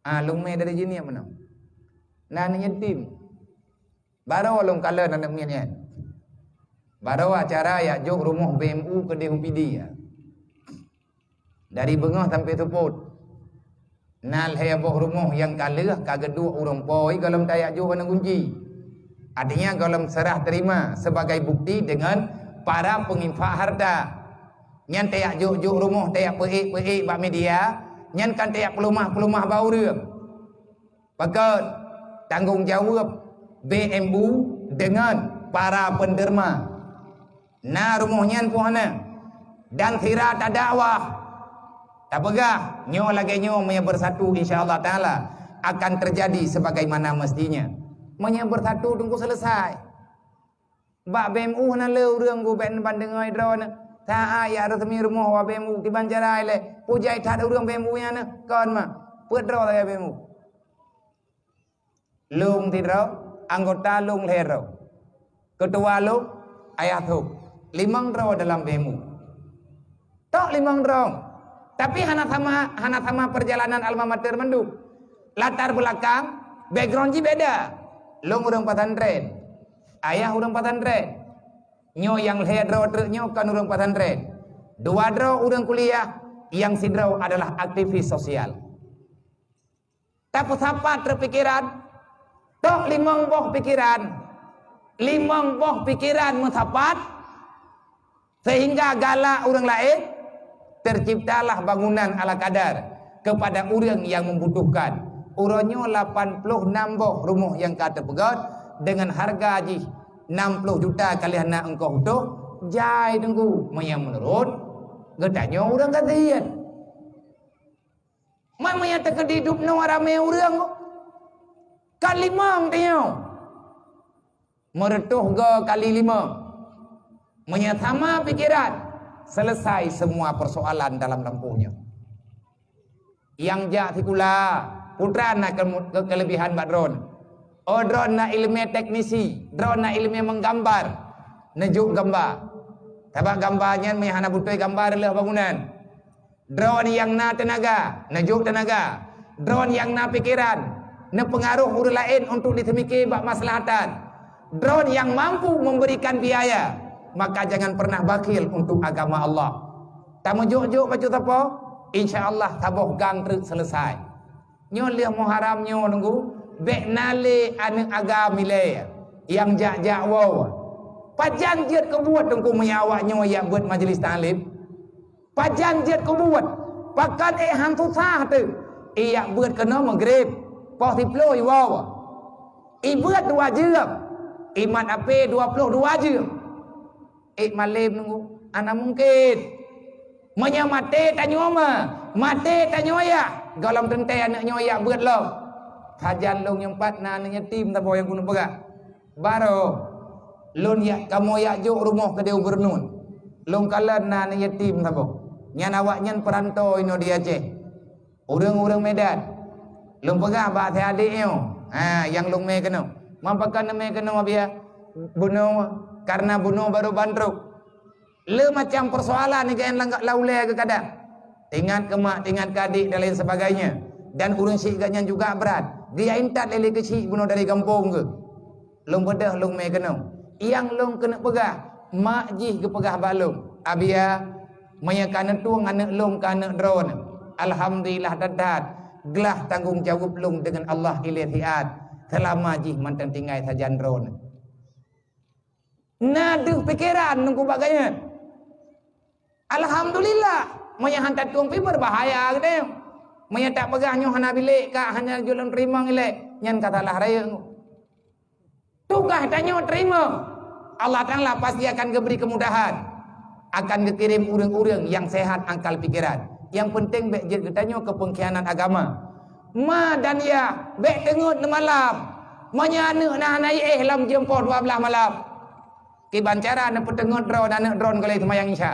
Ah, lôn mé dari jinih meunan. Na aneuk yatim. Baroe lôn kalon aneuk miet nyan. Baroe acara jak jok rumoh B M U keudeh u Pidie. Dari beungoh sampoe seupôt, na lhée boh rumoh nyang ka lheueh ka geuduek ureuëng po gohlom tajak jok aneuk gunci. Artinya gohlom serah terima sebagai bukti dengan para penginfak harta. Nyan tajak jok-jok rumoh, tajak peuék-peuék bak media, nyan kan tajak peulumah-peulumah bak ureuëng. Pakon tanggong jaweueb B M U deungon para penderma? Na rumoh nyan peue hana? Dan sira tadakwah, tapeugah nyoe lagée nyoe, meunyoe beusatu, insya Allah Taala akan terjadi sebagaimana mestinya. Meunyoe beusatu, Teungku, selesai. Bak B M U hana le ureuëng gubén ban deungoe droeneuh. Saát jak resmi rumoh bak B M U, kiban cara ilée, peue jai that ureuëng B M U nyan nyoe, kon ma, peuet droe sagai B M U. Lôn sidroe, anggota lôn lhée droe. Keutua lôn, Ayah Thok. Limong droe dalam B M U. Tok limong droe. Tapi hana sama, hana sama perjalanan alma mater mandum. Latar belakang, background jih beda. Lôn ureuëng pesantren. Ayah ureuëng pesantren. Nyoe nyang lhée droe treuk nyoe kon ureuëng pesantren. Dua droe ureuëng kuliah, nyang sidroe adalah aktivis sosial. Tapeusapat treuk pikeran, tok limong boh pikeran, limong boh pikeran meusapat, sehingga galak ureuëng laén, terciptalah bangunan ala kadar kepada ureuëng nyang membutuhkan. Uroe nyoe lapan ploh nam boh rumoh nyang ka teupeugét deungon hareuga jih nam ploh juta ka lheueh na ongkoh utoh, jai Teungku, meunyoe meunurot geutanyoe ureuëng gasien. Man meunyoe teukeudi dubnoe ramé ureuëng, ka limong tanyoe. Meureutoh goe kali limong. Meunyoe sama pikeran, selesai semua persoalan dalam lampôh nyoe. Nyang jak sikula, putra na ke-, ke-, kelebihan bak droen. Oh, droen na iéleumé teknisi, droen na iéleumé menggambar, neujok gamba. Sabab gamba nyan meuhana beutôi gamba reuloh bangunan. Droen nyang na teunaga, neujok teunaga. Droen nyang na pikeran, neupeungaroh ureuëng laén untuk jiseumiké bak maslahatan. Droen nyang mampu memberikan biaya, maka jangan pernah bakhil untuk agama Allah. Tameujok-jok bacut sapo, insya Allah saboh gang treuk selesai. Nyoe lheueh Muharram nyoe Teungku, bék na lé aneuk agam ilée nyang jak-jak woe. Pajan jeuet keu buet teungku meunyoe awak nyoe jak beuet majlis taklim? Pajan jeuet keu buet? Pakon ék han susah teuh. Ék jak beuet keunoe Maghrib, poh siploh iwoe. Ék beuet dua jeuem, imat apé dua ploh dua jeuem. Ék malém nunggu, hana mungken. Meunyoe maté tanyoe ma, maté tanyoe yah, gohlom teuntée aneuk nyoe jak beuet lom. Sajan lôn nyang pat na aneuk yatim saboh nyang keuneuk peugah. Barô, lôn jak, kamoe jak jok rumoh keudéh u Beureunuen. Lôn kalon na aneuk yatim saboh. Nyan awaknyan peurantô inoe di Aceh. Ureuëng-ureuëng Medan. Lôn peugah bak si adék nyoe, ha, nyang lôn mé keunoe. Man pakon neumé keunoe, Abiya? Bunoe, kareuna bunoe barô ban trok. Le macam peusoalan nyang lam, lam ulée geukadang. Teuingat keu mak, teuingat keu adék dan lain sebagainya. Dan ureuëng syiek geuh nyan juga brat. Geujak intat lé-lé keuchik bunoe dari gampông geuh. Lôn beudôh lôn mé keunoe. Nyang lôn keuneuk peugah, mak jih geupeugah bak lôn, "Abiya, meunyoe ka neutueng aneuk lôn keu aneuk droeneuh, alhamdulillah that-that, glah tanggong jaweueb lôn deungon Allah ilée siat, seulama jih mantong tinggai sajan droeneuh." Na deuh pikeran nungku bak gobnyan. Alhamdulillah, meunyoe han tatueng pih beubahaya geutanyoe. Meunyoe tapeugah nyoe hana bilék ka, hana jeuet lôn teurimong ilée, nyan ka salah rayeuk. Tugaih tanyoe teurimong. Allah Taala pasti akan geubri keumudahan. Akan geukirém ureuëng-ureuëng nyang seuhat akal pikeran. Nyang peunteng bék jeuet geutanyoe keu peungkhianat agama. Ma dan yah, bék teungeut neumalam. Meunyoe aneuk na hana jiéh lam jeuem poh dua blaih malam. Kiban cara neupeuteungeut droe aneuk droe gohlom seumayang Isya.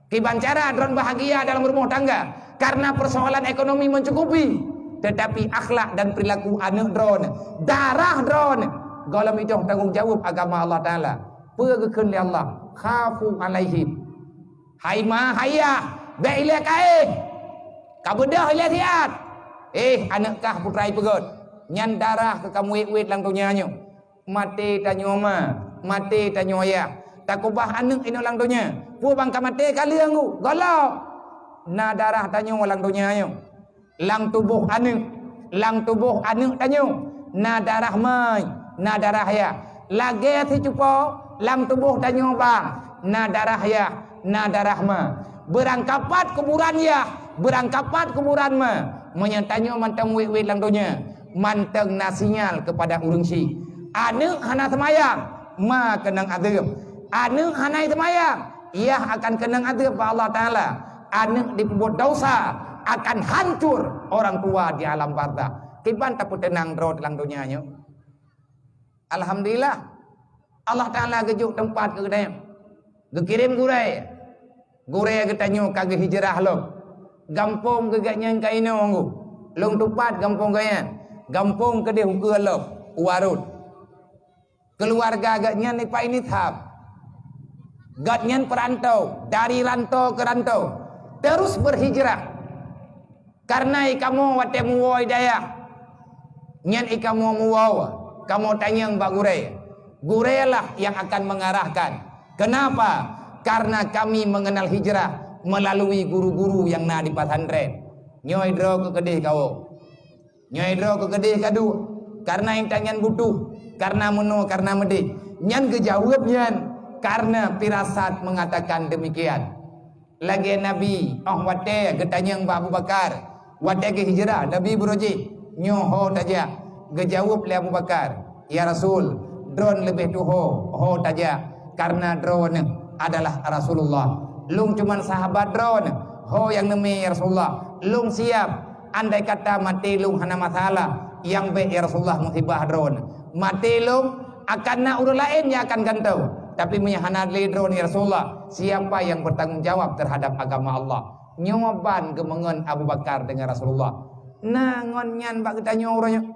Kiban cara droe bahagia dalam rumah tangga karena persoalan ekonomi mencukupi, tetapi akhlak dan perilaku aneuk droe, darah droe, gohlom idong tanggong jaweueb agama Allah Taala. Peue geukheun lé Allah? Khafu alaihim. Hai ma, hai yah, bék ilée kaéh. Ka beudôh ilée siat. Eh, aneuk kah putra ipeugét. Nyan darah keu kamoe wét-wét lam donya nyoe. Maté tanyoe ma, maté tanyoe yah. Takeubah aneuk inoe lam donya. Peue ban ka maté ka lheueh ngu, gohlom. Na darah tanyoe lam donya nyoe. Lam tuboh aneuk, lam tuboh aneuk tanyoe, na darah ma, na darah yah. Lagée sicupo, lam tuboh tanyoe bang, na darah yah, na darah ma. Beurangkapat kuburan yah, beurangkapat kuburan ma. Meunyoe tanyoe mantong wét-wét lam donya, mantong na sinyal keupada ureuëng syiek. Aneuk hana seumayang, ma keunong azeueb. Aneuk hana seumayang, yah akan keunong azeueb bak Allah Taala. Aneuk dipeubuet desya akan hancur orang tua di alam barzakh. Kiban tapeuteunang droe lam donya nyoe. Alhamdulillah, Allah Taala geujok teumpat keu geutanyoe. Geukirém gurée. Gurée geutanyoe ka geuhijrah lom. Gampông geuh gobnyan ka inoe ngu. Lôn tupat gampông gobnyan. Gampông keudeh ukeue lom, u Arut. Keuluwarga gobnyan ipat ini tham. Gobnyan peurantô, dari rantô keu rantô, terus berhijrah. Kareuna i kamoe watée muwoe dayah, nyan i kamoe muwoe, kamoe tanyong bak gurée. Gurée lah nyang akan mengarahkan. Kenapa? Karena kami mengenal hijrah melalui guru-guru nyang na di pesantren. Nyoe droe keu keudeh kawoe. Nyoe droe keu keudeh kaduek. Kareuna intat nyan butuh, kareuna meunoe, kareuna meudeh. Nyan geujaweueb nyan, kareuna firasat mengatakan demikian. Lagée Nabi, óh watée geutanyong bak Abu Bakar, watée geuhijrah, Nabi beurojih, "Nyoe ho tajak?" Geujaweueb lé Abu Bakar, "Ya Rasul, droen leubeh tuho, ho tajak, kareuna droeneuh adalah Rasulullah. Lôn cuman sahabat droeneuh, ho nyang neumé ya Rasulullah, lôn siab. Andai kata maté lôn hana masalah, nyang bék ya Rasulullah musibah droeneuh. Maté lôn, akan na ureuëng laén nyang akan gantoe. Tapi meunyoe hana lé droeneuh ya Rasulullah, siapa yang bertanggung jawab terhadap agama Allah?" Nyoe ban geumeungon Abu Bakar deungon Rasulullah. Na ngon nyan bak geutanyoe uroe nyoe.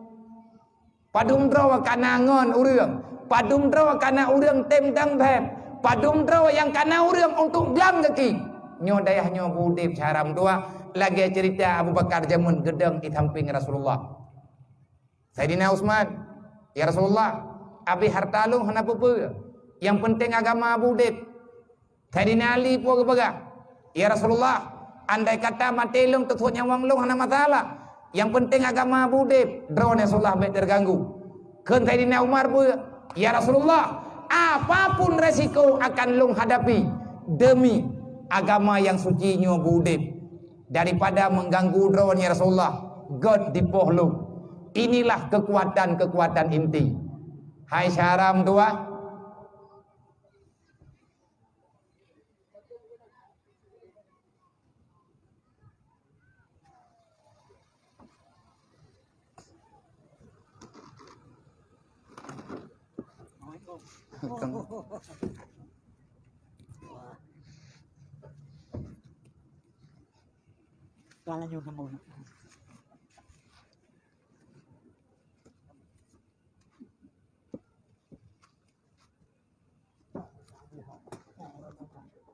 Padum droe ka na ngon ureuëng, padum droe ka na ureuëng tem dang bhem, padum droe nyang ka na ureuëng untuk glang gaki. Nyoe dayah nyoe beudeb syara meutuah, lagée ceurita Abu Bakar jameun geudong di sampéng Rasulullah. Saidina Utsman, "Ya Rasulullah, abéh hareuta lôn hana peue-peue, nyang peunteng agama beudeb." Saidina Ali peue geupeugah, "Ya Rasulullah, andai kata maté lôn teusot nyawöng lôn hana masalah, nyang peunteng agama beudeb, droeneuh Rasulullah bék teuganggu." Kheun Saidina Umar peue, "Ya Rasulullah, Apapun resiko akan lôn hadapi demi agama nyang suci nyoe beudeb. Daripada mengganggu droe, ya Rasulullah, gét dipoh lôn. Inilah kekuatan-kekuatan inti. Hai syedara meutuwah,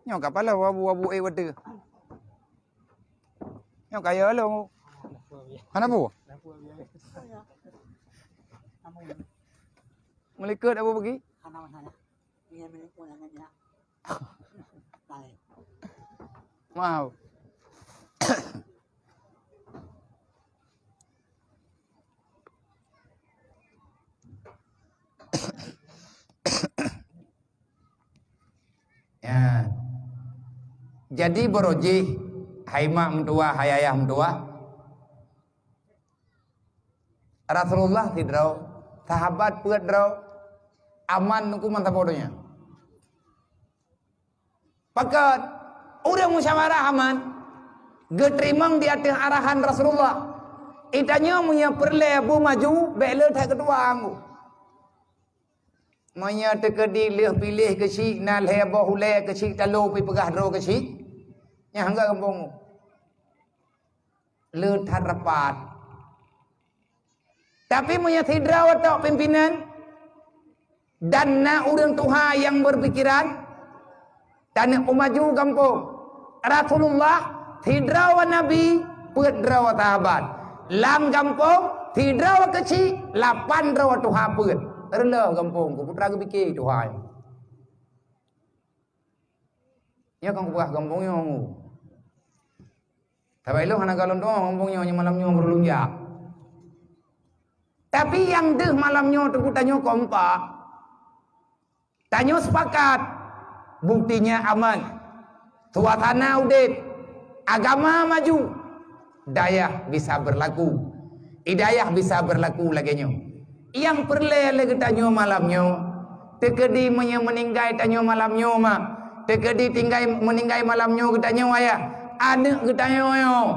Nyoe ka paloe wabu-wabu ék watèe. Nyoe kaya lôn. Hana bu? Meulikot abu bagi? Maaf. Ya. Jadi, barojih, hai mak meutuwah, hai ayah meutuwah, Rasulullah sidroe, sahabat peuet droe, aman nungku mantong donya. Pakon ureuëng musyawarah aman, geuteurimong di ateueh arahan Rasulullah. Geutanyoe meunyoe peureulée beumaju, bék le that keutuwang. Meunyoe teukeudi lheueh piléh keuchik, na lhée boh ulée keuchik talo pih peugah droe keuchik, nyan hana gampông. Le that rapat. Tapi meunyoe sidroe tok pimpénan dan na ureuëng tuha nyang beupikéran, taneuk maju gampông. Rasulullah sidroe Nabi, peuet droe sahabat. Lam gampông sidroe keuchik, lapan droe tuha peuet. Reuloh gampông ku putra geupiké tuha nyan. Nyoe kan kupeugah gampông nyoe. Sabab ilôn hana galon doa gampông nyoe, nyoe malam nyoe meureuloh jak. Tapi nyang deuh malam nyoe teungku tanyoe kompak. Tanyoe sepakat. Buktinya aman. Suasana udeb. Agama maju. Dayah bisa berlaku. Hidayah bisa berlaku lagée nyoe. Nyang peureulée lé geutanyoe malam nyoe, teukeudi meunyoe meuninggai tanyoe malam nyoe, mak, teukeudi tinggai meuninggai malam nyoe geutanyoe, ayah, aneuëk geutanyoe nyoe,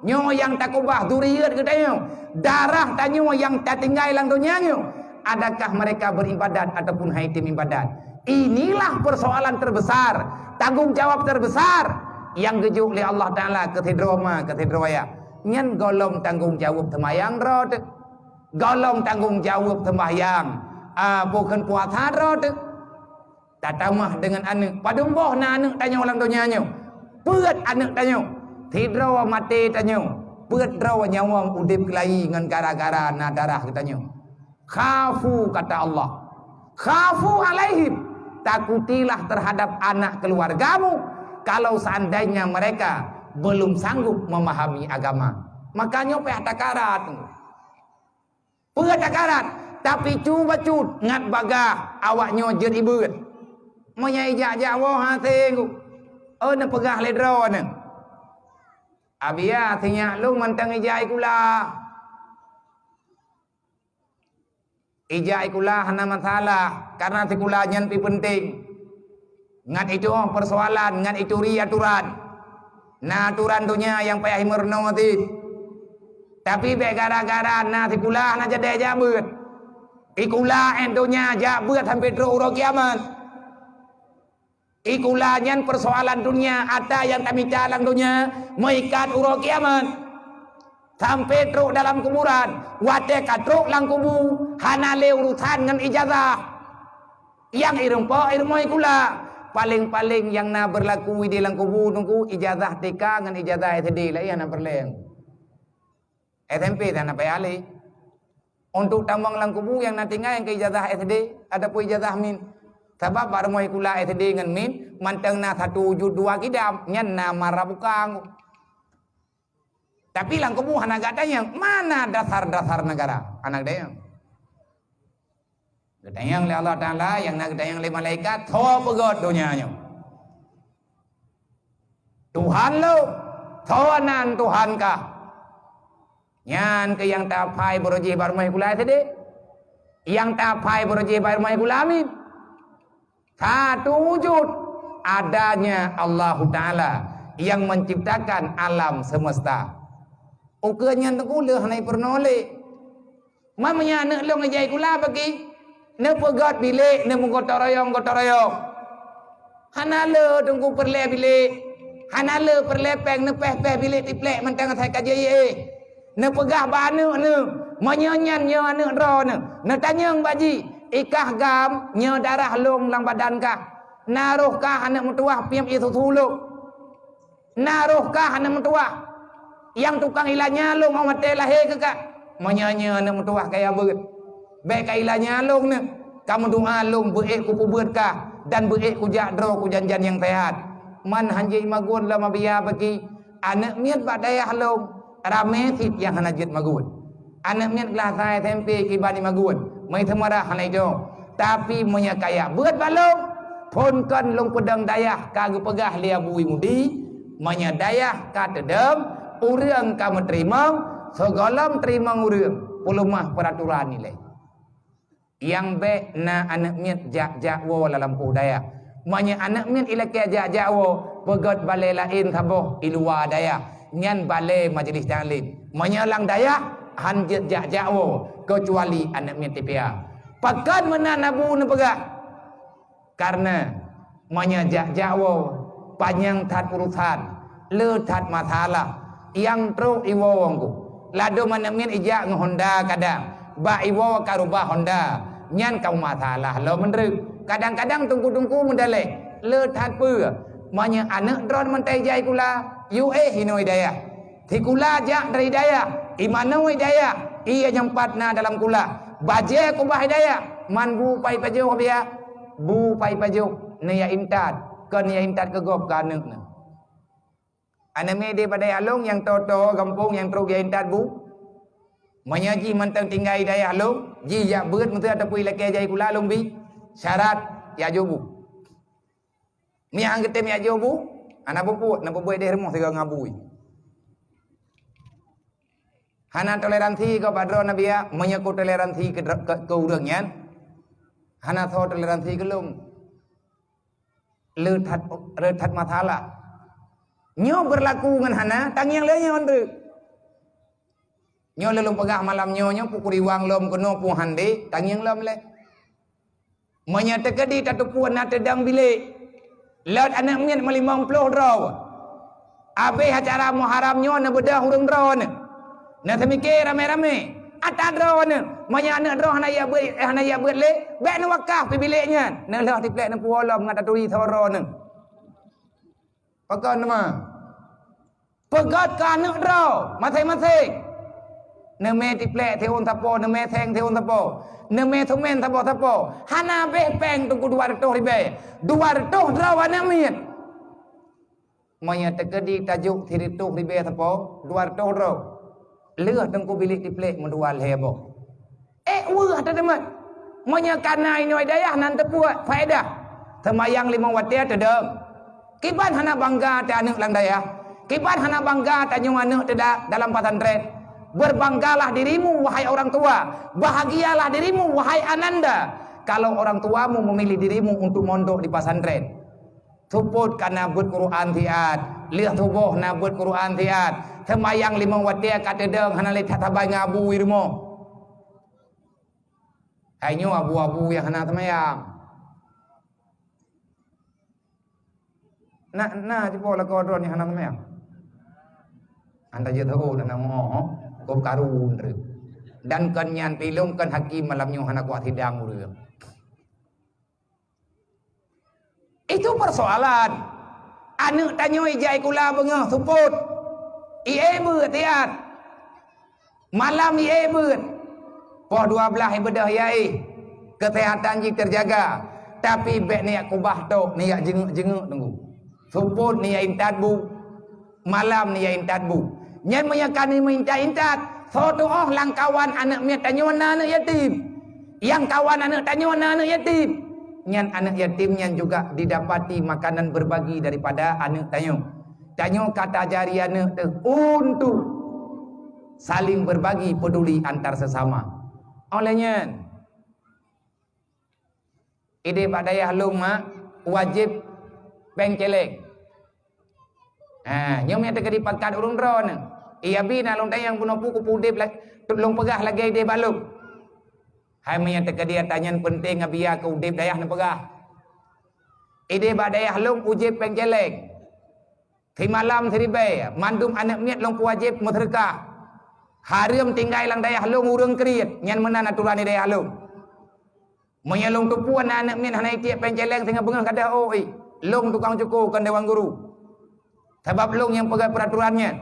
nyoe nyang takubah zuriat geutanyoe, darah tanyoe nyang tatinggai lam donya nyoe, adakah mereka beribadat ataupun haitem ibadat? Inilah persoalan terbesar, tanggung jawab terbesar nyang geujok lé Allah Taala keu sidroe ma, keu sidroe ayah. Nyan gohlom tanggung jawab seumayang droe teuh. Gohlom tanggung jawab seumayang, a, bukon puasa droe teuh. Tatamah deungon aneuëk. Padum boh na aneuëk tanyoe lam donya nyoe. Peuet aneuëk tanyoe. Sidroe maté tanyoe. Peuet droe nyawöng udeb keulayi ngon gara-gara na darah geutanyoe. Khafu, kata Allah. Khafu alaihim. Takutilah terhadap anak keluargamu kalau seandainya mereka belum sanggup memahami agama. Makanya payah takarat. Peue takarat, tapi cu bacut ngat bagah awak nyoe jeuet ibeut. Meunyoe ijak-jak woe hase ku, oh, neupeugah lé droeneuh. Abia sinyak lôn mantong ijak ikula. Ijak ikula hana masalah, karena sikula nyan pi penting. Ngat itu persoalan, ngat itu ri aturan. Na aturan donya nyang payah imeurunoe cit. Tapi bék gara-gara na sikula hana jadi jak beuet. Ikula ék donya jak beuet sampai trok uroe kiamat. Ikula nyan persoalan dunia, ata nyang tamita lam dunia meuikat uroe kiamat. Sampai trok dalam kuburan, watée ka trok lam kubu, hana lé urusan ngon ijazah. Nyang irumpok irumoe ikula, paléng-paléng nyang na beurlaku idéh lam kubu nunggu ijazah T K ngon ijazah S D laén hana peureulée. S M P hana payah lé. Untuk tamong lam kubu nyang na tinggai nyang keu ijazah S D ataupun ijazah min. Sabab bak rumoh sikula S D ngon min mantong na satu wujud dua kidam, nyan na mara bukang. Tapi lam kubu hana gata nyang mana dasar-dasar negara. Hana gata nyang. Tanyong lé Allah Taala, nyang na geutanyong lé malaikat, "Soe peugöt donya nyoe? Tuhan lôn, soe nan Tuhan kah?" Nyan keuh nyang taphai baroe jih bak rumoh sikula S D. Nyang taphai baroe jih bak rumoh sikula amin. Satu wujud, adanya Allahu Taala yang menciptakan alam semesta. Ukeue nyan teungku lheueh hana ipeurunoe lé. Man meunyoe aneuk lôn ijak sikula bagi, neupeugöt bilék, neumeugoto royong-goto royong. Hana le teungku peureulée bilék, hana le peureulée péng, neupéh-péh bilék tiplek mantong asai ka jiyue. Neupeugah bak aneuk neuh, meunyoe nyan nyoe aneuk droeneuh, neutanyong bak jih, "Ikah gam nyoe darah lôn lam badan kah? Na roh kah aneuk meutuwah piep ie susu lôn? Na roh kah aneuk meutuwah nyang tukang ilanya lôn 'oh watée lahé keu kah?" Meunyoe nyoe aneuk meutuwah kaya beuet, bék ka ilanya lôn neuh, ka meudoá lôn beuék kupeubeuet kah dan beuék kujak droe ku jan-jan nyang seuhat. Man hanjeuet imagun lom Abiya bagi, aneuk miet bak dayah lôn ramé cit nyang hana jeuet magun. Aneuk miet glah sa S M P kiban imagun, meuseumara hana idong. Tapi meunyoe kaya beuet bak lôn, phon kon lôn peudong dayah ka geupeugah lé Abu Imudi, meunyoe dayah ka teudong, ureuëng ka meuteurimong, sigohlom teurimong ureuëng, peuleumah peuraturan ilée. Nyang bék na aneuk miet jak-jak woe lam lampôh dayah. Meunyoe aneuk miet ilakée jak-jak woe, peugöt balée laén saboh i luwa dayah, nyan balée majeulih taklim. Meunyoe lam dayah, han jeuet jak-jak woe, keucuali aneuk miet tipiah. Pakon meunan Abu neupeugah? Kareuna meunyoe jak-jak woe, panyang that urosan, le that masalah nyang trok iwoe ngon ku. Ladôm aneuk miet ijak ngon honda kadang, bak iwoe ka rubah honda, nyan ka masalah lom meunreuk. Kadang-kadang teungku-teungku meudaleh, le that peue. Meunyoe aneuk droe mantong ijak sikula, yue éh inoe dayah. Sikula jak dari dayah, imanoe dayah, ié nyang pat na dalam kula. Bajée kubah dayah, man bu pai pajoh biak, bu pai pajoh, neuyak intat, kon neuyak intat keu gob keu aneuk neuh. Aneuk miet deh padai along nyang toe-toe gampông nyang trok jak intat bu. Meunyoe jih mantong tinggai dayah along, jih jak beuet meuseu ataupun ilakée jai kula along bi, syarat jak jok bu. Miang geutem jak jok bu, hana bubuet, na bubuet deh rumoh sigoe ngon bui. Hana toleransi keu bak droe Nabi ya, meunyoe ku toleransi keu, keu, keu ureuëng nyan, hana soe toleransi keu lôn. Le that, le that masalah. Nyoe beurlaku ngon hana, tangieng le nyoe nteuk. Nyoe lôn peugah malam nyoe, nyoe pukuri wang lom keunoe pun handé, tangieng lom lé. Meunyoe teukeudi tateupeue na teudong bilék, lot aneuk miet meulimong ploh droe. Abéh acara Muharram nyoe neubeudoh ureuëng droe neuh. Neuseumike ramé-ramé. Ata droe neuh, meunyoe aneuk droe hana jak beuet, hana jak beuet lé, bék neuwakaf pih bilék nyan. Neuloh tiplek neupuwoe lom ngon taturi soro neuh. Pakon teuma? Peugöt keu aneuk droe maséng-maséng. Neumé tiplek siôn sapo, neumé seng siôn sapo, neumé sumen sapo-sapo. Hana abéh péng teungku dua reutôh ribée. Dua reutôh droe aneuk miet. Meunyoe teukeudi tajok sireutôh ribée sapo, dua reutôh droe. Lheueh teungku bilék tiplek meudua lhée boh. Ék weueh teudeungon. Meunyoe kana inoe dayah nan teupeue faedah. Seumayang limong watée teudong. Kiban hana bangga teu aneuk lam dayah. Kiban hana bangga tanyoe aneuk teuda dalam pesantren. Berbanggalah dirimu, wahai orang tua. Bahagialah dirimu, wahai ananda. Kalau orang tuamu memilih dirimu untuk mondok di pesantren. Supôt kana beuet Quran siat. Lheueh suboh na beuet Quran siat. Seumayang limong watée ka teudong hana lé that sabai ngon abu i rumoh. Hai nyoe abu-abu nyang hana seumayang. Na, na jipo lakoe droe nyang hana seumayang. Anda je tahu dan nama, oh, kop karun tu. Dan kon nyan pilong kon hakim malam nyoe hana kuat sidang ureuëng. Itu persoalan. Aneuk tanyoe ijai kula beungoh supôt. Ié beuet tiat. Malam ié beuet. Poh dua belas ibeudôh ié. Kesehatan jih terjaga. Tapi bék niyak kubah tok, niyak jenguk-jenguk tunggu. Supôt niyak intat bu. Malam niyak intat bu. Nyan meunyoe kami meuintat-intat, soe tuoh langkawan aneuk miet tanyoe na aneuk yatim. Nyang kawan aneuk tanyoe na aneuk yatim. Nyan aneuk yatim nyan juga didapati makanan berbagi daripada aneuk tanyoe. Tanyoe ka tajari aneuk teuh untuk saling berbagi, peduli antar sesama. Oleh nyan, idéh bak dayah lôn mak wajéb péng céléng. Ha, nyoe meunyo teuka dipakat ureuëng droeneuh. Iya bi na lôn tanyong bunoe peue keupeue udeb la-, lôn peugah lagée idéh bak lôn. Hai meunyo teuka dia tanyan peunteng abiya keu udeb dayah neupeugah. Idéh bak dayah lôn ujéb péng céléng. Simalam siribée, mandum aneuk miet lôn peuwajéb meuseudeukah. Hareuem tinggai lam dayah lôn ureuëng kriet, nyan meunan aturan di dayah lôn. Meunyoe lôn teupeue na aneuk miet hana itiek péng céléng singoh beungoh ka deuh ôk, lôn tukang syukoe kon dewan guru. Sabab lôn nyang peugah peuraturan nyan.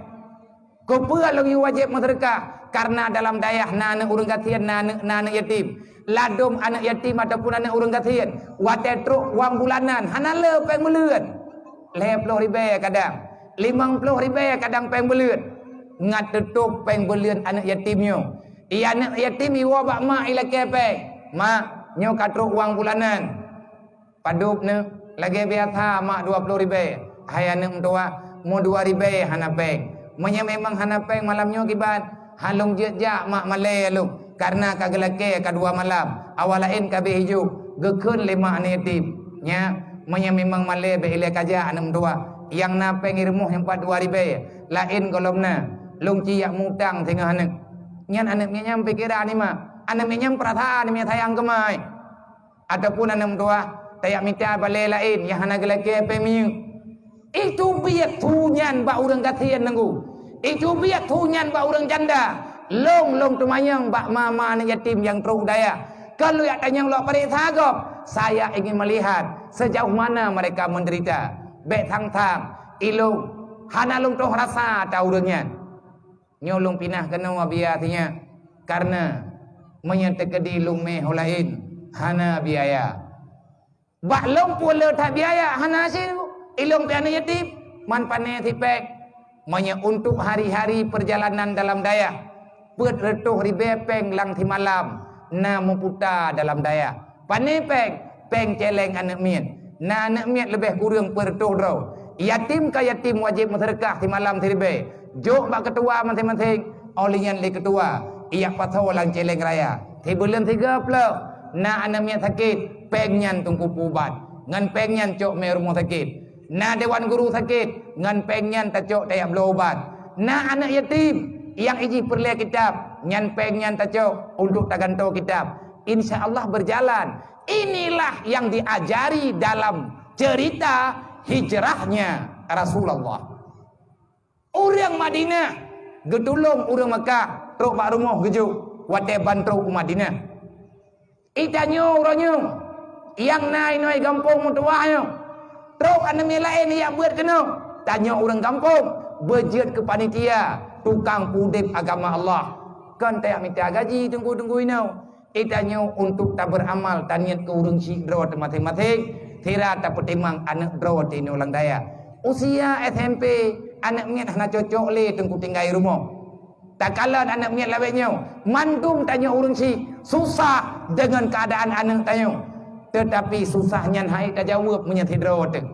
Keupeue lôn yue wajéb meuseudeukah? Kareuna dalam dayah na aneuk ureuëng gasien, na aneuk, na aneuk yatim. Ladôm aneuk yatim ataupun aneuk ureuëng gasien, watée trok uang bulanan, hana le péng buleuen. Lhée ploh ribée kadang, limong ploh ribée kadang péng buleuen. Ngat teutôb péng buleuen aneuk yatim nyoe. Iya aneuk yatim iwoe bak mak ilakée péng, "Mak, nyoe ka trok uang bulanan." Padub neuh, lagée biasa mak dua ploh ribée. Hai aneuk meutuwah, meu dua ribée hana péng. Meunyoe memang hana péng malam nyoe kiban, han lôn jeuet jak mak malée lôn, kareuna ka geulakée ka dua malam. Awak laén ka beh ijuk, geukheun lé mak aneuk yatim. Nyak, meunyoe memang malée bék ilée kajak aneuk meutuwah. Nyang na péng i rumoh nyoe pat dua ribée, laén gohlom na. Lôn ci jak mutang singoh aneuk. Nyan aneuk miet nyang pikeran imak. Aneuk miet nyang peurasaan miet sayang keumai. Ataupun aneuk meutuwah tajak mita balée laén nyang hana geulakée péng minyeuk. Itu biet thu nyan bak ureuëng gasien nunggu. Itu biet thu nyan bak ureuëng janda. Lôn, lôn teumanyong bak mama aneuk yatim nyang trok u dayah. Kon lôn jak tanyong lok pareksa gob. Saya ingin melihat sejauh mana mereka menderita. Bék sang-sang, ilôn hana lôn troh rasa ata ureuëng nyan. Nyoe lôn pinah keunoe biaya sinyak, kareuna meunyoe teukeudi lôn mé ho laén hana biaya. Bak lôn pun le that biaya hana aseue, ilôn pih aneuk yatim, man pané sipék. Meunyoe untuk hari-hari perjalanan dalam dayah, peuet reutôh ribée péng lam simalam na meuputa dalam dayah. Pané péng? Péng céléng aneuk miet. Na aneuk miet leubeh kureueng peuet reutôh droe. Yatim ka yatim wajéb meuseudeukah simalam siribée. Jok bak keutua maséng-maséng, óh lheueh nyan lé keutua ijak pasoe lam céléng raya. Sibuleuen sigoe ploh. Na aneuk miet sakét, péng nyan teungku peuubat. Ngon péng nyan cok mé rumoh sakét. Na dewan guru sakét, ngon péng nyan tacok tajak bloe ubat. Na aneuk yatim nyang ijih peureulée kitab, nyan péng nyan tacok untuk tagantoe kitab. Insya Allah berjalan. Inilah yang diajari dalam cerita hijrahnya Rasulullah. Ureuëng Madinah geutulông ureuëng Makkah trok bak rumoh geujok watée ban trok u Madinah. Itanyoe uroe nyoe nyang na inoe gampông meutuwah nyoe, trok aneuk miet laén ijak beuet keunoe. Tanyoe ureuëng gampông beujeuet keu panitia, tukang peuudeb agama Allah. Kon tajak mita gaji teungku-teungku inoe. Itanyoe untuk taberamal, taniet keu ureuëng syik droe teumaséng-maséng, sira tapeutimang aneuk droe tinoe lam dayah. Usia S M P, aneuk miet hana cocok lé teungku tinggai rumoh. Takalon aneuk miet lawét nyoe, mandum tanyoe ureuëng syik susah deungon keuadaan aneuk tanyoe. Teutapi susah nyan hai tajaweueb meunyoe sidroe teuh.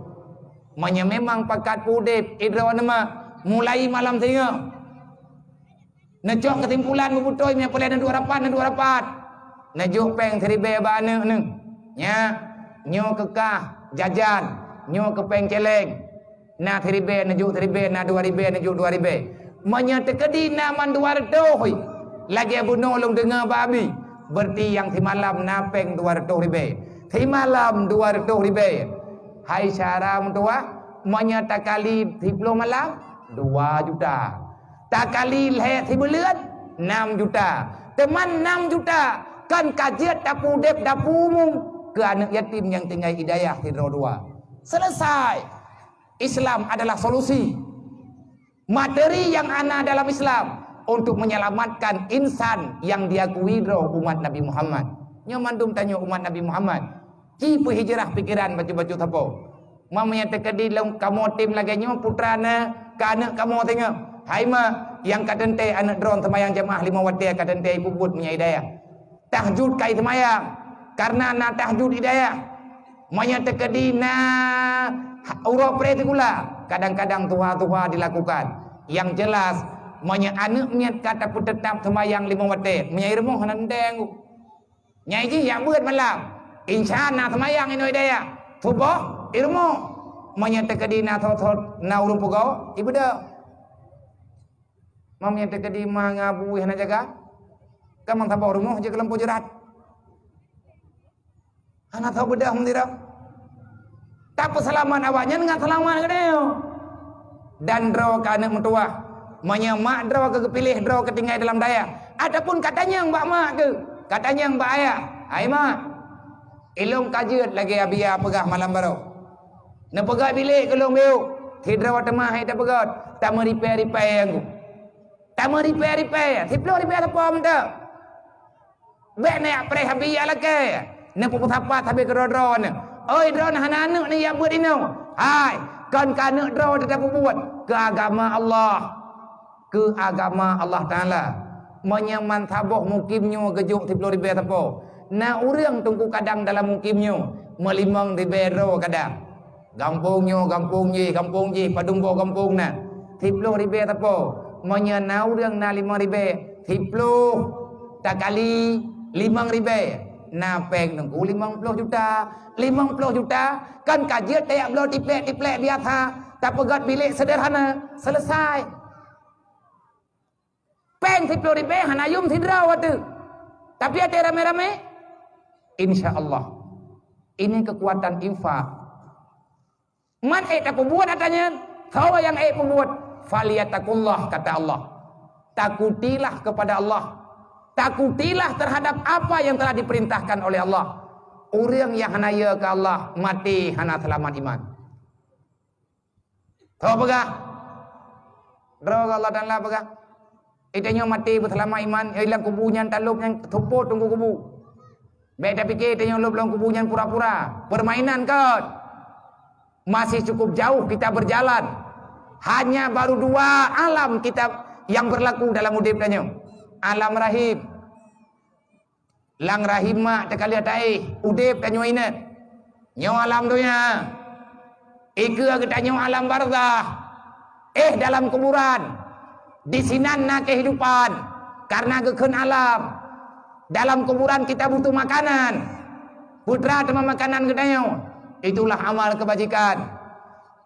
Meunyoe memang pakat peuudeb, idroe neumak mulai malam singoh. Neucok keusimpulan meubeutôi, meunyoe peureulée neuduek rapat, neuduek rapat. Neujok péng siribée bak aneuk neuh. Nyak, nyoe keu kah jajan, nyoe keu péng céléng. Na siribée neujok siribée, na dua ribée neujok dua ribée. Meunyoe teukeudi na man dua reutôh, lagée bunoe lôn deungoe bak abi, beureuti nyang simalam na péng dua reutôh ribée. Simalam dua reutôh ribée. Hai syedara meutuwah, meunyoe takali siploh malam, dua juta. Takali lhée sibuleuen, nam juta. Teuma nam juta kon ka jeuet tapeuudeb dapu umum keu aneuk yatim nyang tinggai i dayah sidroe dua. Selesai. Islam adalah solusi. Materi yang ana dalam Islam untuk menyelamatkan insan yang diakui droe umat Nabi Muhammad. Nyoe mandum tanyoe umat Nabi Muhammad. Ci peuhijrah pikeran bacut-bacut sapo. Ma meunyoe teukeudi lôn kamoe tem lagée nyoe, putra na keu aneuk kamoe singoh. Hai ma, nyang ka teuntée aneuk droe seumayang jamaah limong watée ka teuntée ipubuet meunyoe i dayah. Tahajud ka iseumayang, karena na tahajud di dayah. Meunyoe teukeudi na uroe pré sikula, kadang-kadang tuha-tuha dilakukan. Yang jelas, meunyoe aneuk miet ka tapeuteutap seumayang limong watée, meunyoe i rumoh hana ndeng. Nyai jih jak beuet malam. Insya na seumayang inoe di dayah. Suboh i rumoh. Meunyoe teukeudi na thot-thot na ureuëng peugoe, ibeudôh. Meunyoe teukeudi ma ngon abu hana jaga, ka meusaboh rumoh jeuet keu lampôh jeurat. Hana soe beudôh meusira. Tapeuseulamat awaknyan ngon seulamat geutanyoe. Dan droe keu aneuk meutuwah, meunyoe mak droe keu geupiléh droe keu tinggai dalam dayah, ataupun ka tanyong bak mak keu, ka tanyong bak ayah, "Hai mak, ilôn ka jeuet lagée Abia peugah malam baroe. Neupeugöt bilék keu lôn biôk, sidroe teuma hai tapeugöt, tameuripée-ripée anggô. Tameuripée-ripée, siploh ribée sapo mantong." Bék neujak preh Abia lakée, neupeusapa sabe keudroe-droe neuh. Oi droeneuh hana aneuk neujak beuet inoe. Hai, kon keu aneuk droe teuh tapeubuet, keu agama Allah. Keu agama Allah Taala. Meunyoe meusaboh mukim nyoe geujok siploh ribée sapo, na ureuëng teungku kadang dalam mukim nyoe meulimong ribée droe kadang. Gampông nyoe, gampông jéh, gampông jéh, padum boh gampông na. Siploh ribée sapo. Meunyoe na ureuëng na limong ribée, siploh takali limong ribée, na péng teungku limong ploh juta. Limong ploh juta, kan ka jeuet tajak bloe tiplek-tiplek biasa, tapeugöt bilék seuderhana, seuleusai. Péng siploh ribée hana yum sidroe watée. Tapi até ramé-ramé, insya Allah. Ini kekuatan infak. Man ék tapeubuet ata nyan, soe nyang ék peubuet, "Falyattaqullah," kata Allah. Takutilah kepada Allah. Takutilah terhadap apa yang telah diperintahkan oleh Allah. Ureuëng nyang hana yö keu Allah, maté hana seulamat iman. Soe peugah? Droe Allah Taala peugah. Geutanyoe maté beuseulamat iman, eh, lam kubu nyan talop nyan seupôt teungku kubu. Bék tapike tanyoe lop lam kubu nyan pura-pura. Permainan kon. Masih cukup jauh kita berjalan. Hanya baru dua alam kita yang berlaku dalam udeb tanyoe. Alam rahim. Lam rahim mak teukaleuh taéh, udeb tanyoe inong. Nyoe alam donya. Ikeue geutanyoe alam barzah. Éh dalam kuburan. Di sinan na kehidupan. Karena geukheun alam. Dalam kuburan kita butuh makanan. Peue teuma makanan geutanyoe? Itulah amal kebajikan.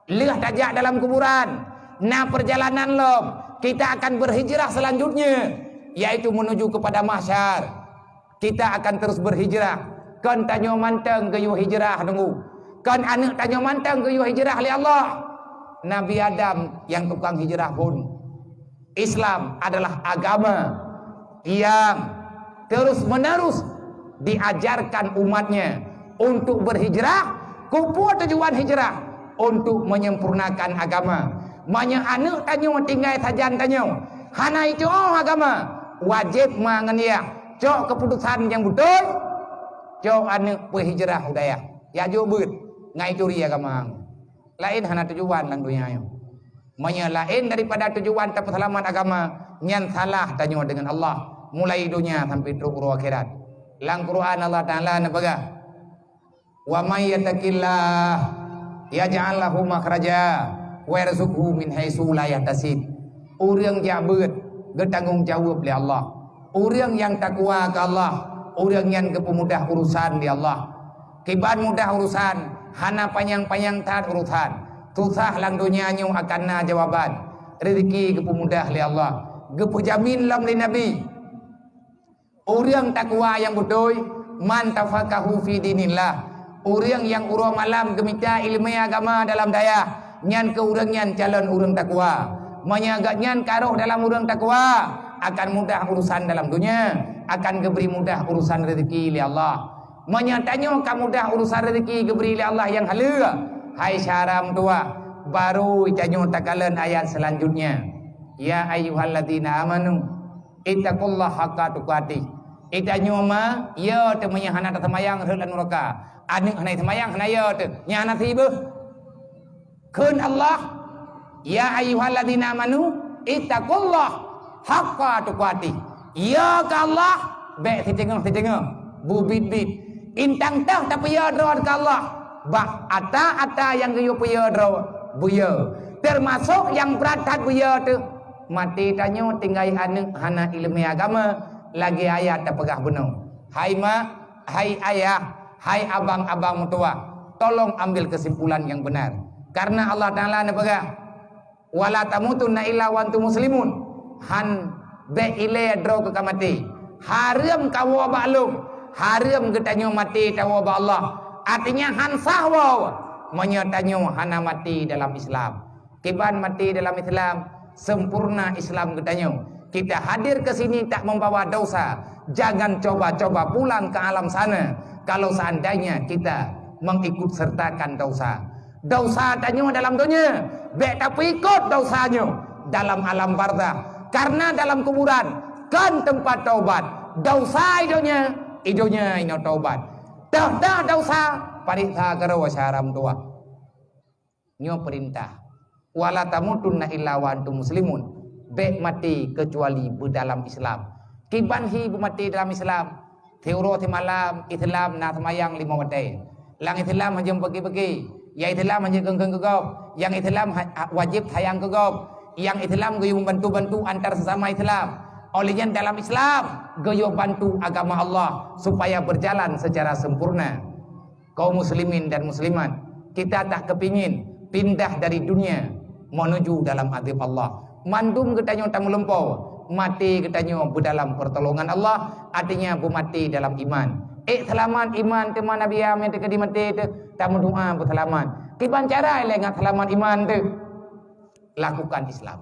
Lheueh tajak dalam kuburan, na perjalanan lom. Kita akan berhijrah selanjutnya, yaitu menuju kepada mahsyar. Kita akan terus berhijrah. Kon tanyoe mantong geuyue hijrah teungku. Kon aneuk tanyoe mantong geuyue hijrah lé Allah. Nabi Adam nyang tukang hijrah phon. Islam adalah agama yang terus-menerus diajarkan umatnya untuk berhijrah. Keu peue tujuan hijrah? Untuk menyempurnakan agama. Meunyoe aneuk tanyoe tinggai sajan tanyoe, hana jicok agama, wajéb ma ngon yah cok keuputusan nyang beutôi, cok aneuk peuhijrah u dayah. Jak jok beuet, ngai turi agama. Laén hana tujuan lam donya nyoe. Meunyoe laén daripada tujuan tapeuseulamat agama, nyan salah tanyoe deungon Allah, mulai donya sampai trok uroe akhirat. Lam Quran Allah Taala neupeugah, "Wa may yattaqillah yaj'al lahu makhraja wa yarzuqhu min haitsu la yahtasib." Ureuëng jak beuet geutanggong jaweueb lé Allah. Ureuëng nyang takwa keu Allah, ureuëng nyan geupeumudah urusan lé Allah. Kiban mudah urusan, hana panyang-panyang that urusan. Susah lam donya nyoe akan na jawaban. Rezeki geupeumudah lé Allah. Geupeujamin lom lé Nabi. Ureuëng takwa nyang beutôi, "Man tafaqahu fi dinillah." Ureuëng nyang uroe malam geumita iéleumé agama dalam dayah, nyan keuh ureuëng nyan calon ureuëng takwa. Meunyoe gobnyan ka rhoh dalam ureuëng takwa, akan mudah urusan dalam donya, akan geubri mudah urusan rezeki lé Allah. Meunyoe tanyoe ka mudah urusan rezeki geubri lé Allah nyang haleue, hai syedara meutuwah, baru tanyoe takalon ayat seulanjutnya. Ya ayyuhalladzina amanu, ittaqullaha haqqa tuqatih. Tanyoe ma, ya teuh meunyoe hana taseumayang rhot lam nuraka. Aneuk hana seumayang, hana ya teuh. Nyan hana sibeuh. Kheun Allah, "Ya ayyuhalladzina amanu, ittaqullaha haqqa tuqatih." Ya keu Allah, Bék siteungoh-siteungoh, bubit-bit. Intang teuh tapeuyö droe keu Allah. Bak ata-ata nyang geuyue peuyö droe, beuyö. Teumasok nyang brat that beuyö teuh, maté tanyoe tinggai aneuëk hana iéleumé agama, lagée ayat tapeugah bunoe. Hai mak, hai ayah, hai abang-abang meutuwah, tolong ambil kesimpulan yang benar. Karena Allah Taala neupeugah, "Wala tamutunna illa wa antum muslimun." Han bék ilée droe keu ka maté. Hareuem kawoe bak lôn, hareuem geutanyoe maté tawoe bak Allah. Artinya han sah woe meunyoe tanyoe hana maté dalam Islam. Kiban maté dalam Islam, sempurna Islam geutanyoe. Kita hadir ke sini tak membawa dosa. Jangan coba-coba pulang ke alam sana kalau seandainya kita mengikut sertakan dosa. Dosa tanyoe dalam donya, bék tapeuikot dosa nyoe dalam alam barzakh. Karena dalam kuburan kon teumpat taubat. Dosa i donya, i donya inoe taubat. Teuh-teuh dosa, pareksa keudroe syedara meutuwah. Nyoe peurintah. "Wala tamutunna illa wa antum muslimun." Bék maté keucuali beudalam Islam. Kiban hi beumaté dalam Islam? Siuroe simalam Islam na seumayang limong watée. Lam Islam hana jeuem peuki-peuki. Nyang Islam hana jeuem keungkeung keu gob. Nyang Islam ha-, ha-, wajéb sayang keu gob. Nyang Islam geuyue bantu-bantu antar sesama Islam. Óh lheueh nyan dalam Islam geuyue bantu agama Allah supaya berjalan secara sempurna. Kaum muslimin dan muslimat, kita tak kepingin pindah dari dunia menuju dalam azab Allah. Mandum geutanyoe tameulumpoe, maté geutanyoe beudalam pertolongan Allah, artinya beumaté dalam iman. Ék seulamat iman teuma Nabi Adam nyang teukeudi maté teuh, tameudoa beuseulamat. Kiban cara ilée ngat seulamat iman teuh? Lakukan Islam.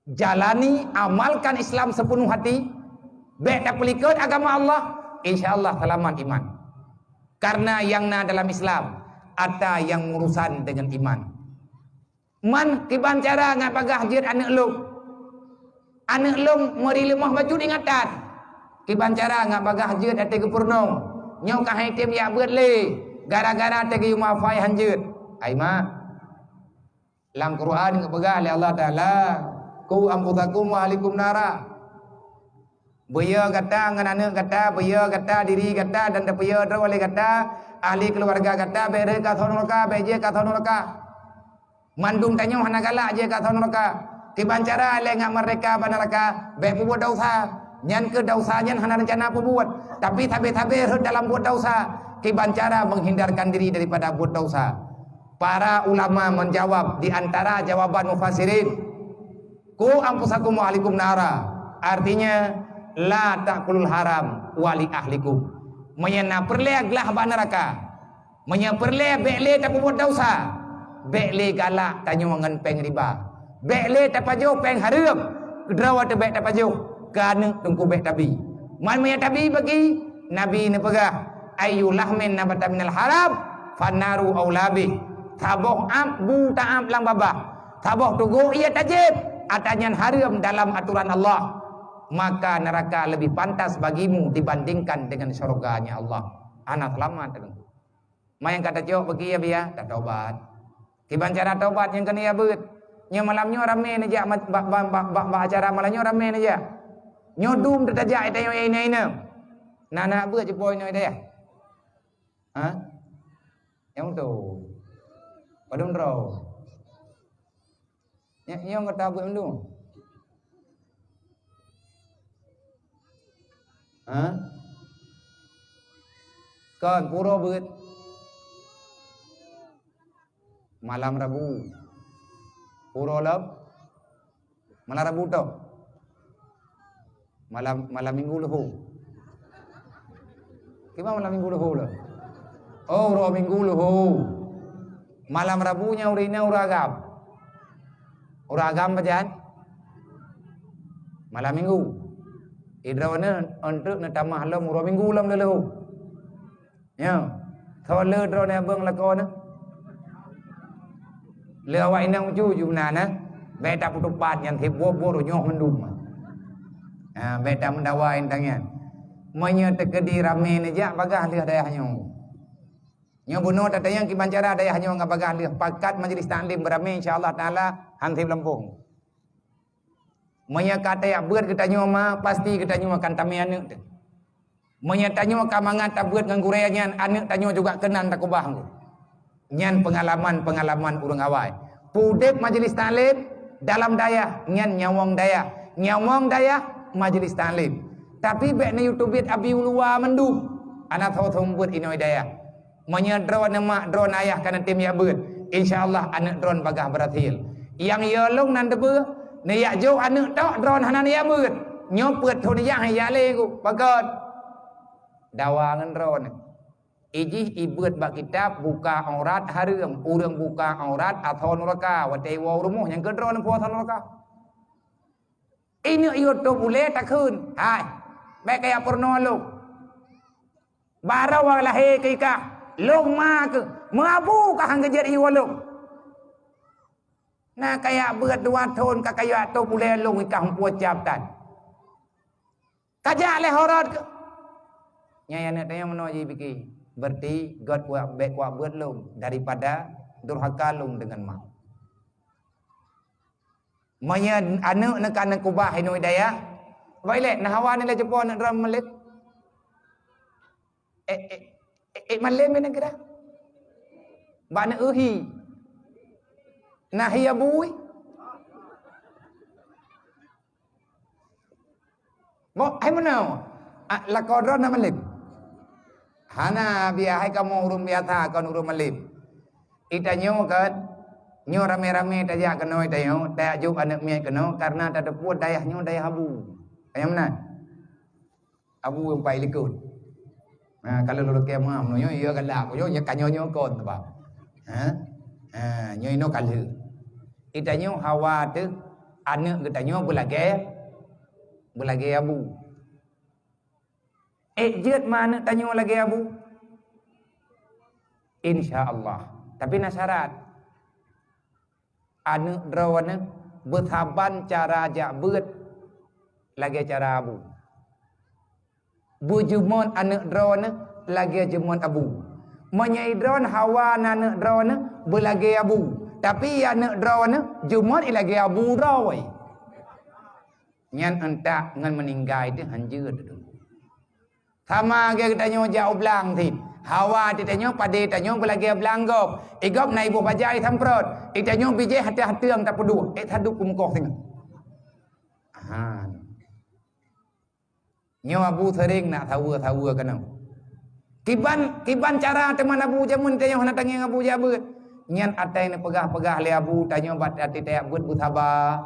Jalani, amalkan Islam sepenuh hati, bék tapeulikot agama Allah, insya Allah seulamat iman. Karena nyang na dalam Islam, ata nyang meurusan deungon iman. Man kiban cara ngat bagah jeuet aneuëk lôn. Aneuëk lôn meuri leumoh bacut ingatan. Kiban cara ngat bagah jeuet até geupeurunoe. Nyoe ka hai tem jak beuet lé, gara-gara teugeuyue mafai han jeuet. Ai mak. Lam Quran geupeugah lé Allah Taala, "Qu anfusakum wa ahlikum nara." Beuyö gata ngon aneuëk gata, beuyö gata diri gata dan tapeuyö droe lé gata, ahli keuluwarga gata, bék rhot keu asoe nuraka, bék jeuet keu asoe nuraka. Mandum tanyoe hana galak jeuet keu asoe nuraka. Kiban cara ilée ngat meurdeka bak nuraka, bék peubuet desya. Nyan keuh desya nyan hana reuncana peubuet, tapi sabe-sabe rhot dalam buet desya. Kiban cara menghindarkan diri daripada buet desya? Para ulama menjawab di antara jawaban mufassirin, "Qu anfusakum wa ahlikum nara." Artinya, "La ta'kulul haram wa li ahlikum." Meunyoe na peureulée glah bak neuraka, meunyoe peureulée bék lé tapeubuet desya, bék lé galak tanyoe ngon péng riba, bék lé tapajoh péng hareuem, keudroe teuh bék tapajoh, keu aneuëk teungku bék tabi. Man meunyoe tabi bagi, Nabi neupeugah, "Ayyu lahmin nabata minal haram, fannaru aula bih." Saboh ap bu ta-ap lam babah, saboh tugok ié tajieb, ata nyan hareuem dalam atoran Allah, maka neuraka lebih pantas bagimu dibandingkan dengan syurga-Nya Allah. Hana seulamat. Manyang ka tacok bagi ya biya, tatobat. Kiban cara tobat nyang keuneuk ya beuet. Nyoe malam nyoe ramé neujak mat-, bak, bak, bak, bak, bak acara malam nyoe ramé neujak. Nyoe dum teutajak ita nyoe ina-ina. Na, na beuet jipo ina ita ya. Ha? Nyang tu. Padum droe. Nyang, nyang kata beuet mandum. Ha? Kon puro beuet. Malam Rabu. Puro lom. Malam Rabu toh. Malam, malam Minggu leuho. Kiban malam Minggu leuho lom? Oh, uroe Minggu leuho. Malam Rabu nyan ureuëng inong ureuëng agam. Ureuëng agam pajan? Malam Minggu. Idroeneuh untuk neutamah lom uroe Minggu lom leuho. Nyoe, soe le droeneuh abeueng lakoe nyoe? Le awak inong ju, ju meunan, eh? Bék tapeutupat nyan, sibuet-buet nyoe mandum. Ha, bék tameudawa inong nyan. Meunyoe teukeudi ramé neujak, bagaih lheueh dayah nyoe. Nyoe bunoe tatanyong kiban cara dayah nyoe ngon bagaih lheueh. Pakat majlis taklim beuramé, insya Allah Taala, han seb lampôh. Meunyoe ka tajak beuet geutanyoe ma, pasti geutanyoe akan tamè aneuk teuh. Meunyoe tanyoe ka mangat tabeuet ngon gurèe nyan, aneuk tanyoe juga keunan takeubah ngon. Nyan peungalaman-peungalaman ureueng awai. Peudép majlis taklim dalam dayah, nyan nyawöng dayah. Nyawöng dayah, majlis taklim. Tapi bèk neuyue teubiet abi u luwa mandum. Hana soe-soe beuet inoe dayah. Meunyoe droeneuh mak, droeneuh ayah ka neutem jak beuet, insya Allah aneuk droeneuh bagaih beurhasil. Nyang yo lôn nan teupeue, neujak jok aneuk tok droeneuh hana neujak beuet. Nyoe peuet thon jak hai jak lé ku, pakon? Dawa ngon droeneuh. Ijih ibeuet bak kitab buka aurat hareuem, ureueng buka aurat asoe nuraka, watèe iwoe u rumoh nyang keu droeneuh po asoe nuraka. Ineuk yue tôp ulèe takheun, "Hai, bèk kajak peurunoe lôn. Barô walahé keu ikah, lôn ma keuh, meuabu kah han geujeuet iwoe lôn. Na kajak beuet dua thon ka kajak tôp ulèe lôn ikah meupucap tan. Kajak lé horot keuh." Nyan aneuk tanyoe meunoe jipike, "Berarti göt kuat, bèk kuat beuet lôn daripada durhaka lôn deungon ma." Meunyoe aneuk neuh ka neukeubah inoe dayah, bak ilèe, na hawa neuh lé cupo aneuk droeneuh malém? Eh, eh, eh, eh, malém nyan kira? Bak neuh hi. Na hi abui? Mo, hai meunoe. Ah, lakoe droeneuh na malém? Hana, biasa hai kamoe ureueng biasa, kon ureueng malém. Itanyoe kan, nyoe ramé-ramé tajak keunoe itanyoe, tajak jok aneuk miet keunoe, karena tateupeue dayah nyoe dayah abu. Nyang meunan. Abu nyang pai likot. Ha, ka lheueh lôn lakèe meu'ah, nyoe, nyoe galak, nyoe, nyoe ka nyoe, nyoe kon teuba. Ha? Ha, nyoe inoe ka lheueh. Itanyoe hawa teuh aneuk geutanyoe beulagèe, beulagèe abu. Ék jeuet ma aneuk tanyoe lagèe abu? Insya Allah. Tapi na syarat. Aneuk droeneuh beusaban cara jak beuet lagèe cara abu. Beujeumot aneuk droeneuh lagèe jeumot abu. Meunyoe droeneuh hawa na aneuk droeneuh beulagèe abu, tapi aneuk droeneuh jeumot ilagèe abu droe. Nyan euntak ngon meuninggai teuh han jeuet teuh. Sama lagèe geutanyoe jak u blang cit. Hawa teuh tanyoe padé tanyoe beulagèe blang gob. Igob na iboh bajèe isamprot. Itanyoe bijèh haté-haté nyang tapeuduek. Ék saduek keu mukoh singoh. Ha. Nyoe abu seuring na saweue-saweue keunoe. Kiban, kiban cara teuma abu jameun tanyoe hana tangieng abu jak beuet. Nyan até neupeugah-peugah lé abu tanyoe bak até tajak beuet beusaba.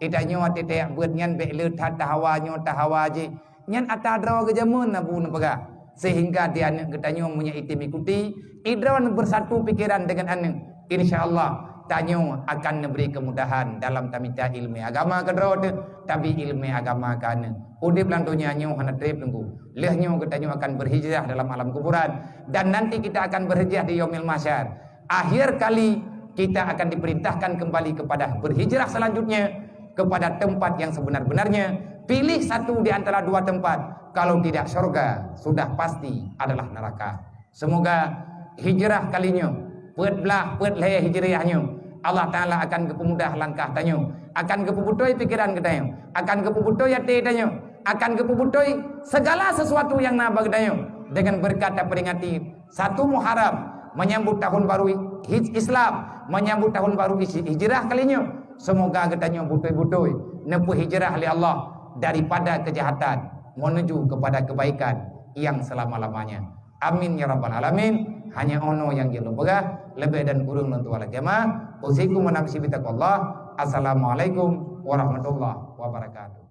Itanyoe até tajak beuet nyan bèk le that tahawa nyoe tahawa jih. Nyan atra droe geujameun abu neupeugah. Sehingga di aneuk geutanyoe meunyoe item ikuti, idroe bersatu pikiran dengan aneuk. Insya Allah, tanyoe akan neubri keumudahan dalam tamita ileumèe agama keu droe teuh, tabi ileumèe agama keu aneuk. Udép lam donya nyoe hana trép teungku. Lheueh nyoe geutanyoe akan berhijrah dalam alam kuburan, dan nanti kita akan berhijrah di Yaumil Mahsyar. Akhir kali kita akan diperintahkan kembali kepada berhijrah selanjutnya kepada tempat yang sebenar-benarnya. Pilih satu di antara dua tempat. Kalau tidak syurga, sudah pasti adalah neraka. Semoga hijrah kali nyoe, peuet blaih, peuet lhèe Hijriah nyoe, Allah Taala akan geupeumudah langkah tanyoe, akan geupeubeutôi pikiran geutanyoe, akan geupeubeutôi até tanyoe, akan geupeubeutôi segala sesuatu nyang na bak geutanyoe dengan berkat taperingati satu Muharram, menyambut tahun baru hij-, Islam, menyambut tahun baru hij-, Hijrah kali nyoe. Semoga geutanyoe beutôi-beutôi neupeuhijrah lé Allah daripada keujahatan menuju kepada keubaikan nyang seulama-lamanya. Amin ya rabbal alamin. Hanya nyoe nyang jeuet lôn peugah, leubeh dan kureueng lôn tuan lakèe meu'ah. Usikum wa nafsi bitaqwallah. Assalamualaikum warahmatullahi wabarakatuh.